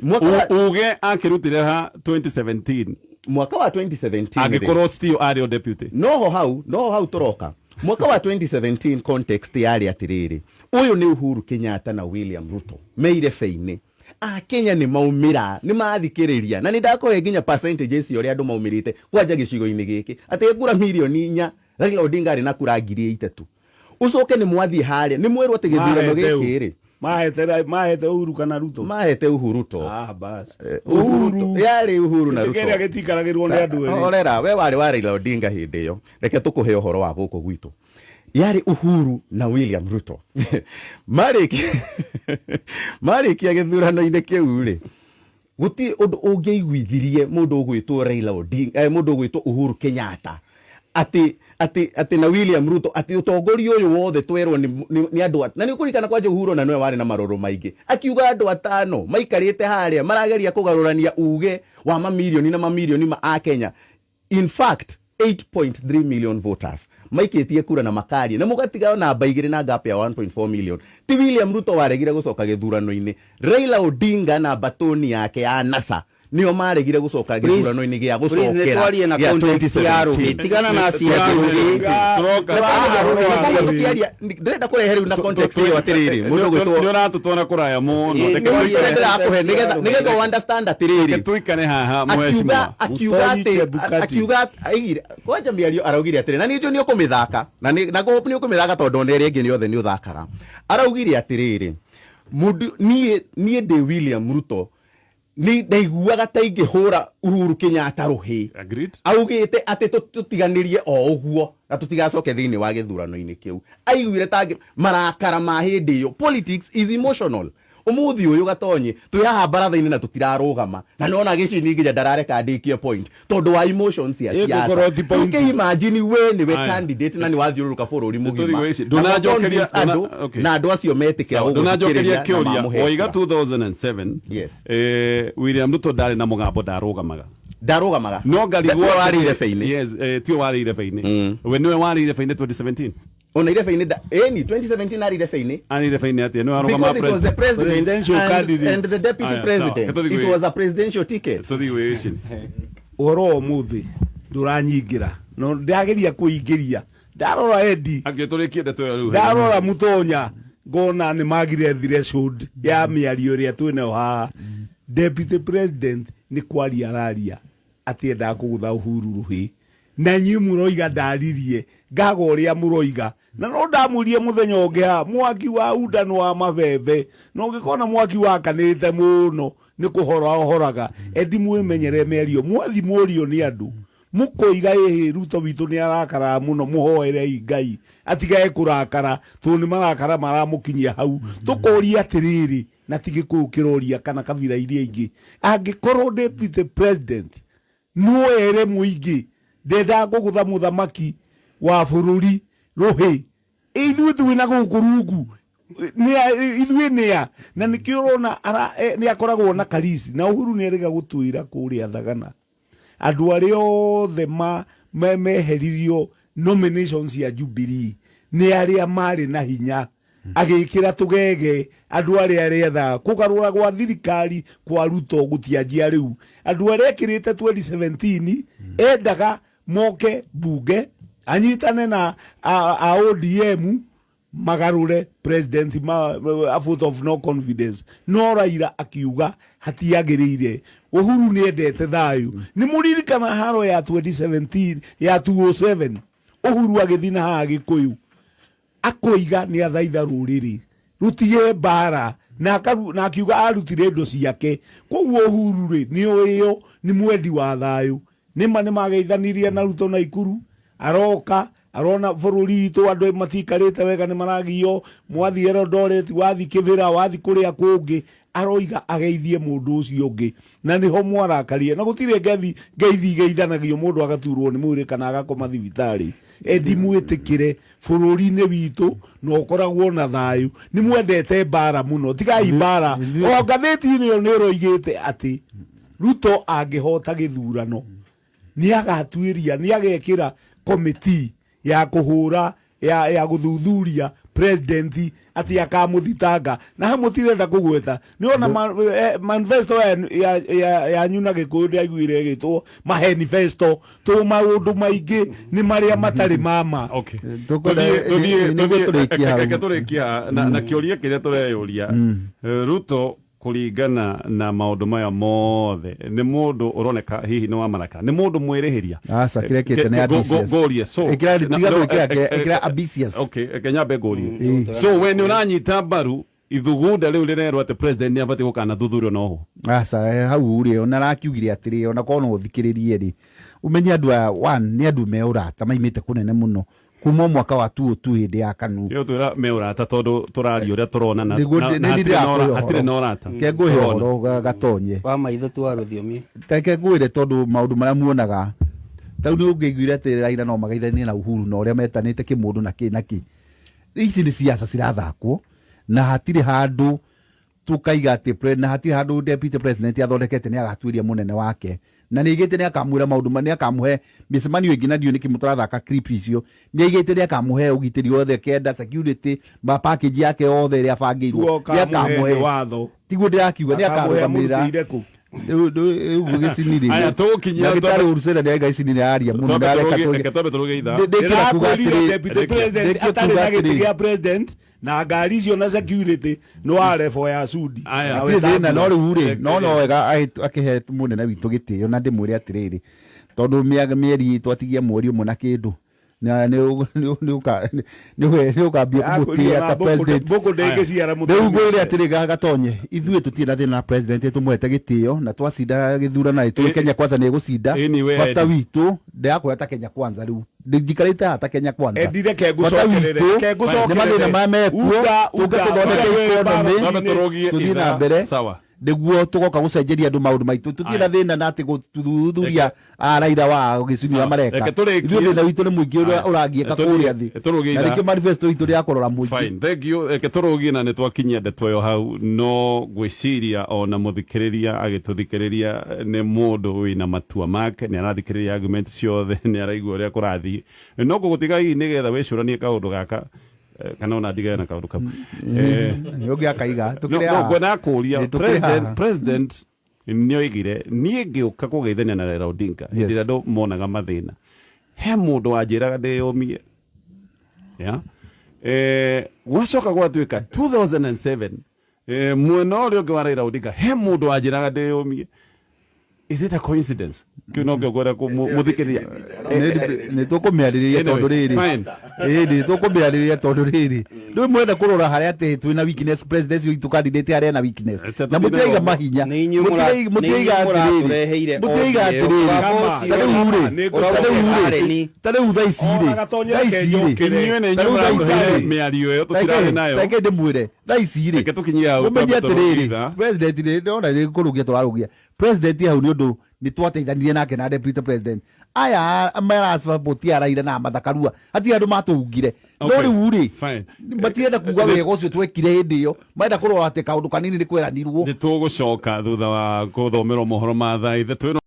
Speaker 1: Mwaka wa
Speaker 3: Uge akĩrutire ha 2017?
Speaker 1: Mwaka wa 2017 rĩ,
Speaker 3: Angĩkorwo still arĩ o deputy.
Speaker 1: Noho hau tũroka mwaka wa 2017, context yarĩ atĩrĩrĩ, ũyũ nĩ Uhuru Kenyatta na William Ruto meirebe-inĩ. Akenya nĩ maumĩra, nĩ mathikĩrĩria, na nĩ ndakũhe nginya percentages cia ũrĩa andũ maumĩrĩte kwanja gĩcigo-inĩ gĩkĩ, atĩ kura 4 mirioni Raila Odinga arĩ na kura 3,000. Ũcoke nĩ mwathiĩ harĩa nĩ mwerwo atĩ gĩthurano gĩkĩ rĩ
Speaker 5: Mahete Uhuru kana Ruto?
Speaker 1: Mahete Uhuru Ruto.
Speaker 5: Ah, bas.
Speaker 1: Uhuru yarĩ Uhuru na Ruto.
Speaker 5: Kĩrĩa gĩtikaragĩrwo nĩ andũ erĩ.
Speaker 1: Horera, we warĩ wa Raila Odinga hĩndĩ ĩyo. Reke tũkũhe ũhoro wa gũkũ gwitũ. Yarĩ Uhuru na William Ruto. Marĩkia gĩthurano-inĩ kĩu rĩ, gũtirĩ ũndũ ũngĩaiguithirie mũndũ ũgwĩtwo Raila Odinga, mũndũ ũgwĩtwo Uhuru Kenyatta atĩ na William Ruto atĩ ũtongoria ũyũ wothe twerwo nĩ andũ na nĩ ũkũririkana kwanja Uhuru na nĩwe warĩ na marũrũ maingĩ, akiuga andũ atano maikarĩte harĩa marageria kũgarũrania uge wa mamirioni na mamirioni ma akenya. In fact, 8.3 million voters maikĩtie kura na makaria na mũgatiga namba igĩrĩ na gap ya 1.4 million. Ti William Ruto waregire gũcoka gĩthurano-inĩ, Raila Odinga na batoni yake ya NASA nĩo maregire gũcoka gĩthurano-inĩ gĩa
Speaker 2: Please, nĩ
Speaker 1: gũcokera
Speaker 2: twarie na
Speaker 1: gĩa
Speaker 2: context ya rũhĩ.
Speaker 1: 2017.
Speaker 2: Tigana na cia rũhĩ.
Speaker 1: Koguo tũkĩaria ndĩrenda kũrehe rĩu na context ĩyo atĩrĩrĩ, mũndũ ũgwĩtwo
Speaker 3: Nĩ ũratũtwara kũraya mũno.
Speaker 2: Ĩ,
Speaker 3: Reke
Speaker 2: nĩ
Speaker 1: Nĩguo ndĩrakũhe nĩgetha ũ understand atĩrĩrĩ.
Speaker 3: Reke tuikare haha,
Speaker 1: Akiuga
Speaker 3: mheshimiwa.
Speaker 1: Akiuga
Speaker 5: Mũtonyi
Speaker 1: atĩ
Speaker 5: Chebukati.
Speaker 1: Akiuga aigire kwanja mĩario araugire atĩrĩ, na niĩ njũĩ nĩ ũkũmĩthaka na ngũhope nĩ ũkũmĩthaka tondũ ona ĩrĩa ĩngĩ nĩ othe nĩ ũthakaga. Araugire atĩrĩrĩ, mũndũ niĩ ndĩ William Ruto nĩ ndaiguaga ta ingĩhũra Uhuru Kenyatta rũhĩ.
Speaker 3: Agreed.
Speaker 1: Augĩte atĩ tũtiganĩrie o ũguo na tũtigacoke thĩinĩ wa gĩthurano-inĩ kĩu. Aiguire ta marakara ma hĩndĩ ĩyo. Politics is emotional. Ũmũthĩ ũyũ gatonyi twĩ haha baratha-inĩ na tũtirarũgama na nona gĩcini nginya ndarareka ndĩkie point tondũ wa emotions cia
Speaker 5: Ĩ,
Speaker 1: siasa.
Speaker 5: gũkorwo ti point.
Speaker 1: Ũkĩ imagine we nĩwe
Speaker 3: Aya.
Speaker 1: candidate na nĩ wathiũrũrũka bũrũri mũgima
Speaker 3: Nĩtũrigwo ici.
Speaker 1: na
Speaker 3: Ndũnanjokeria-
Speaker 1: convince andũ
Speaker 3: okay.
Speaker 1: na andũ acio metĩkĩra
Speaker 3: Sawa, ndũnanjokeria
Speaker 1: gũgũthikĩrĩria na
Speaker 3: kĩũria.
Speaker 1: mamũhe
Speaker 3: Waiga
Speaker 1: kura.
Speaker 3: 2007 William Ruto ndarĩ na mũgambo, ndarũgamaga.
Speaker 1: Ndarũgamaga.
Speaker 3: No ngarigwo
Speaker 1: Tiwe warĩ irebe-inĩ.
Speaker 3: Yes, tiwe warĩ irebe-inĩ. We nĩwe warĩ irebe-inĩ 2017?
Speaker 1: Ona irebe-inĩ ĩni 2017 arĩ irebe-inĩ.
Speaker 3: Arĩ irebe-inĩ atĩa? Nĩwe arũgamaga?
Speaker 1: Because it was the
Speaker 3: president.
Speaker 1: president
Speaker 5: Presidential candidate.
Speaker 1: and the deputy
Speaker 3: Aya,
Speaker 1: president.
Speaker 3: sawa.
Speaker 1: It was a presidential ticket.
Speaker 3: Tũthiĩ gwĩ ici.
Speaker 5: Ũhoro wa ũmũthĩ ndũranyingĩra, no ndageria kũingĩria ndarora Eddie.
Speaker 3: Angĩ tũrĩkie ndeto ĩyo rĩu.
Speaker 5: Ndarora Mutonya ngona nĩ magire threshold ya mĩario ĩrĩa twĩnayo haha. Deputy president nĩ kwaria araria atĩ endaga kũgũtha Uhuru rũhĩ, na inyuĩ mũroiga ndaririe ngaga ũrĩa mũroiga, na no ndamwĩrie mũthenya ũngĩ haha, mwaki wa unda nĩ wa mabebe, na ũngĩkona mwaki wakanĩte mũno nĩ kũhora ũhoraga. Endi mwĩmenyere mĩario mwathi mũrio nĩ andũ mũkoiga ĩhĩ Ruto witũ nĩ arakara mũno, mũhoerei Ngai atigae kũrakara tondũ nĩ marakara maramũkinyia hau. Tũkoria atĩrĩrĩ, na ti Gĩkũyũ kĩroria kana kabira iria ingĩ, angĩkorwo deputy president no ere mũingĩ ndendaga kũgũtha mũthamaki wa bũrũri rũhĩ, ithuĩ twĩna gũkũ rungu ithuĩ nĩa? Na nĩkĩo ũrona nĩ akoragwo na karisi na Uhuru nĩ erĩga gũtwĩra kũrĩa Thagana andũ arĩa othe meheririo nominations cia Jubilee nĩ arĩa marĩ na hinya, agĩkĩra tũgege andũ arĩa arethaga kũgarũra gwa thirikari kwa Ruto gũtianjia rĩu. Andũ arĩa ekĩrĩte 2017 endaga moke bunge anyitane na a ODM magarũre president ma, a vote of no confidence, no Raila akiuga hatiagĩrĩire. Uhuru nĩ endete thayũ. Nĩ mũririkana haro ya 2017 ya 207, Uhuru agĩthiĩ na haha Gĩkũyũ akoiga nĩ athaitha rũrĩrĩ rũtige mbara. Na na akiuga arutire indo ciake. Koguo Uhuru rĩ, nĩ ũĩyo nĩ mwendi wa thayũ. Nĩma nĩ mageithanirie na Ruto na Ikuru, aroka arona bũrũri witũ andũ matiikarĩte wega, nĩ maragio, mwathiĩ Eldoret, wathi Kĩbĩra, wathi kũrĩa kũngĩ, aroiga ageithie mũndũ ũcio ũngĩ, na nĩho mwarakarie. Na gũtirĩ ngeithi igeithanagio mũndũ agaturwo nĩ mwĩrĩ kana agakoma thibitarĩ. Endi mwĩtĩkĩre bũrũri-inĩ witũ na ũkoragwo na thayũ. Nĩ mwendete mbara mũno, tigai mbara. O ngathĩti-inĩ ĩyo nĩ ĩroigĩte atĩ Ruto angĩhota gĩthurano nĩ agatuĩria, nĩ agekĩra komiti ya kũhũra ya gũthuthuria president atĩ akamũthitanga. Na hamwe tirenda kũgweta, nĩ ona manifesto yanyu na Gĩkũyũ ndĩaiguire ĩgĩtwo mahenifesto, tũ maũndũ maingĩ nĩ marĩa matarĩ mama.
Speaker 3: Okay.
Speaker 4: Nĩguo tũrĩkie hau.
Speaker 3: Reke tũrĩkie haha na kĩũria kĩrĩa tũreyũria. Ruto kũringana na maũndũ maya mothe nĩ mũndũ ũroneka hihi nĩ wa maraka, nĩ mũndũ mwĩrĩhĩria.
Speaker 4: Aca, kĩrĩa kĩte nĩ ambitious.
Speaker 3: Ngũrie, so
Speaker 4: Ĩkĩra, tiga gwĩkĩra, ĩkĩra ambitious.
Speaker 3: Okay, reke nyambe ngũrie, so we nĩ ũranyita mbaru ithugunda rĩu rĩrerwo atĩ president nĩ abatiĩ gũkana thuthurio noho?
Speaker 4: Aca, hau rĩ, ona arakiugire atĩrĩ, ona korwo no ũthikĩrĩrie rĩ, ũmenye andũ aya, one, nĩ andũ me ũrata maimĩte kũnene mũno kuma mwaka wa 2002 hĩndĩ ya KANU.
Speaker 3: Tiyo twĩra me ũrata, tondũ tũraria ũrĩa tũrona na
Speaker 4: Nĩguo
Speaker 3: na
Speaker 4: nĩ
Speaker 3: hatirĩ
Speaker 4: ndĩrakũhe
Speaker 3: hatirĩ na
Speaker 4: ũhoro.
Speaker 3: ũrata.
Speaker 4: Ke ngũhe
Speaker 3: Tũrona.
Speaker 4: ũhoro gatonye.
Speaker 2: Wa maitho tu wa rũthiomi.
Speaker 4: Reke ngwĩre, tondũ maũndũ marĩa muonaga tau nĩ ũngĩiguire atĩ Raila no mageithanie na Uhuru na ũrĩa metanĩte kĩmũndũ na kĩ na kĩ. Ici nĩ siasa cirathakwo, na hatirĩ handũ tukaiga atĩ na hatirĩ handũ deputy president athondekete nĩ agatuĩria mũnene wake, na nĩ aigĩte nĩ akamwĩra maũndũ nĩ akamũhe mĩcemanio ĩngĩ, na ndiũĩ nĩkĩ mũtũrathaka clip icio. Nĩ aigĩte nĩ akamũhe ũgitĩri wothe kenda, security ma package yake yothe ĩrĩa abangĩirwo
Speaker 5: Tuo
Speaker 4: nĩ
Speaker 5: kamũhe nĩ
Speaker 4: akamũhe.
Speaker 5: watho.
Speaker 4: Tiguo ndĩrakiuga, nĩ
Speaker 5: Akamũhe
Speaker 4: akarũgamĩrĩra.
Speaker 5: amũrutĩire kũ?
Speaker 4: Rĩu gĩcini
Speaker 3: Aya, tũgũkinyia
Speaker 4: ndagĩtarĩ Urusela nĩ gĩcini nĩ aria mũno.
Speaker 3: Twambe
Speaker 4: ndareka
Speaker 3: reke twambe tũrũgie ithaa.
Speaker 4: Ndĩkĩra kuga
Speaker 5: Ndĩrakwĩrire
Speaker 4: atĩrĩ
Speaker 5: deputy president
Speaker 4: ndĩkĩra
Speaker 5: atarĩ
Speaker 4: kuga
Speaker 5: na gĩtĩ
Speaker 4: atĩrĩ
Speaker 5: gĩa president na ngari icio na security nĩ wa level ya Sudi.
Speaker 3: Aya.
Speaker 5: Na
Speaker 4: Hatirĩ thĩna, no
Speaker 5: Wetangula.
Speaker 4: rĩu rĩ, no wega akĩhe mũnene witũ gĩtĩo, na ndĩmwĩre atĩrĩrĩ, tondũ mĩeri twatigia mweri ũmwe na kĩndũ na nĩ ũkambia
Speaker 5: Akwĩrire
Speaker 4: kũmũtĩĩa
Speaker 5: ona
Speaker 4: ta president.
Speaker 5: mbũkũ ndĩngĩciara
Speaker 4: Rĩu
Speaker 5: mũtumia.
Speaker 4: ngwĩre atĩrĩ, gatonye, ithuĩ tũtirĩ na thĩna na president, tũmũhete gĩtĩo na twacinda gĩthurano tũĩ Kenya Kwanza nĩ ĩgũcinda.
Speaker 3: Anyway,
Speaker 4: Bata
Speaker 3: Eddie.
Speaker 4: witũ ndĩrakwĩra ta Kenya Kwanza, rĩu njikarĩte haha ta Kenya Kwanza.
Speaker 5: Endire ke
Speaker 4: Bata
Speaker 5: ngũcokerere,
Speaker 4: witũ
Speaker 5: ke
Speaker 4: nĩ mathĩna
Speaker 5: ngũcokerere.
Speaker 4: maya mekuo,
Speaker 5: Uga,
Speaker 4: tũke
Speaker 5: uga,
Speaker 4: tũthondeke
Speaker 5: uga,
Speaker 4: economy,
Speaker 3: Twambe tũrũgie
Speaker 4: tũthiĩ na
Speaker 3: ithaa.
Speaker 4: mbere
Speaker 3: Sawa.
Speaker 4: nĩguo tũgoka gũcenjeria andũ maũndũ maitũ. Tũtirĩ na thĩna na atĩ gũthuthuria Raila wa gĩcunjĩ
Speaker 3: Sawa.
Speaker 4: ũrĩa mareka.
Speaker 3: Reke tũrĩkie.
Speaker 4: Ithuĩ thĩna witũ nĩ mũingĩ ũrĩa
Speaker 3: Aya.
Speaker 4: ũragiĩka kũrĩa thĩ,
Speaker 3: Tũrũgie
Speaker 4: na
Speaker 3: ithaa.
Speaker 4: nĩkĩo manifesto itũ nĩ ya kũrora mũingĩ.
Speaker 3: Fine, thank you. Reke tũrũgie, na nĩ twakinyia ndeto ĩyo hau, no ngwĩciria ona mũthikĩrĩria agĩtũthikĩrĩria nĩ mũndũ wĩna matua make, nĩ arathikĩrĩria argument ciothe, nĩ araigua ũrĩa kũrathiĩ. No ngũgũtiga hihi nĩgetha wĩcũranie kaũndũ gaka, kana ona ndigane na kaũndũ kau.
Speaker 4: Nĩ ũngĩ akaiga
Speaker 3: No,
Speaker 4: tũkĩrĩ
Speaker 3: no,
Speaker 4: haha.
Speaker 3: ngwenda kũria
Speaker 4: Nĩ tũkĩrĩ
Speaker 3: president,
Speaker 4: haha.
Speaker 3: president nĩ oigire niĩ ngĩũka kũgeithania na Raila Odinga hĩndĩ ĩrĩa andũ monaga mathĩna, he mũndũ wanjĩraga ndĩyũmie ya gwacoka gwatuĩka 2007, mwena ũrĩa ũngĩ wa Raila Odinga he mũndũ wanjĩraga ndĩyũmie. Is it a coincidence? Kĩu no kĩo ngwenda mũthikĩrĩria.
Speaker 4: Nĩ tũkũmĩarĩrĩria tondũ
Speaker 3: Anyway,
Speaker 4: rĩrĩ
Speaker 3: fine.
Speaker 4: Ĩĩ, nĩ tũkũmĩarĩrĩria tondũ rĩrĩ, rĩu mwenda kũrora harĩa atĩ twĩna weakness, president witũ candidate harĩa na weakness,
Speaker 3: Acha
Speaker 4: na
Speaker 3: tũthiĩ na
Speaker 4: mũtiraiga
Speaker 3: ũguo.
Speaker 4: mahinya.
Speaker 2: Nĩ inyuĩ
Speaker 4: Mũtiraiga
Speaker 2: nĩ inyuĩ
Speaker 4: atĩrĩrĩ,
Speaker 2: mũratũreheire
Speaker 4: mũtiraiga
Speaker 2: audio ĩyo.
Speaker 4: atĩrĩrĩ,
Speaker 2: Kaba
Speaker 4: ta rĩu rĩ,
Speaker 5: Nĩ
Speaker 4: ta rĩu rĩ, ta rĩu thaa ici rĩ,
Speaker 5: Ona gatonyere
Speaker 4: thaa ici rĩ,
Speaker 5: kenjũkĩre.
Speaker 3: Inyuĩ nĩ
Speaker 4: ta
Speaker 3: inyuĩ
Speaker 4: rĩu thaa ici
Speaker 3: mũratũheire
Speaker 4: rĩ,
Speaker 3: mĩario ĩyo, tũtirarĩ nayo.
Speaker 4: Reke ndĩmwĩre, thaa ici rĩ,
Speaker 3: Reke tũkinyie hau,
Speaker 4: ũmenye
Speaker 3: twambe tũrũgie
Speaker 4: atĩrĩrĩ,
Speaker 3: ithaa.
Speaker 4: president rĩ, ndĩrona nĩ kũrũgia tũrarũgia president hau nĩ ũndũ nĩ twateithanirie nake na deputy president aya marasupport Raila na Martha Karua, hatirĩ andũ matũungire. No
Speaker 3: Okay,
Speaker 4: rĩu rĩ,
Speaker 3: fine.
Speaker 4: matirenda kuga wega ũcio twekire hĩndĩ ĩyo, marenda kũrora atĩ kaũndũ kanini nĩ kweranirwo.
Speaker 3: Nĩ tũgũcoka thutha wa gũthomerwo mohoro ma thaa 3.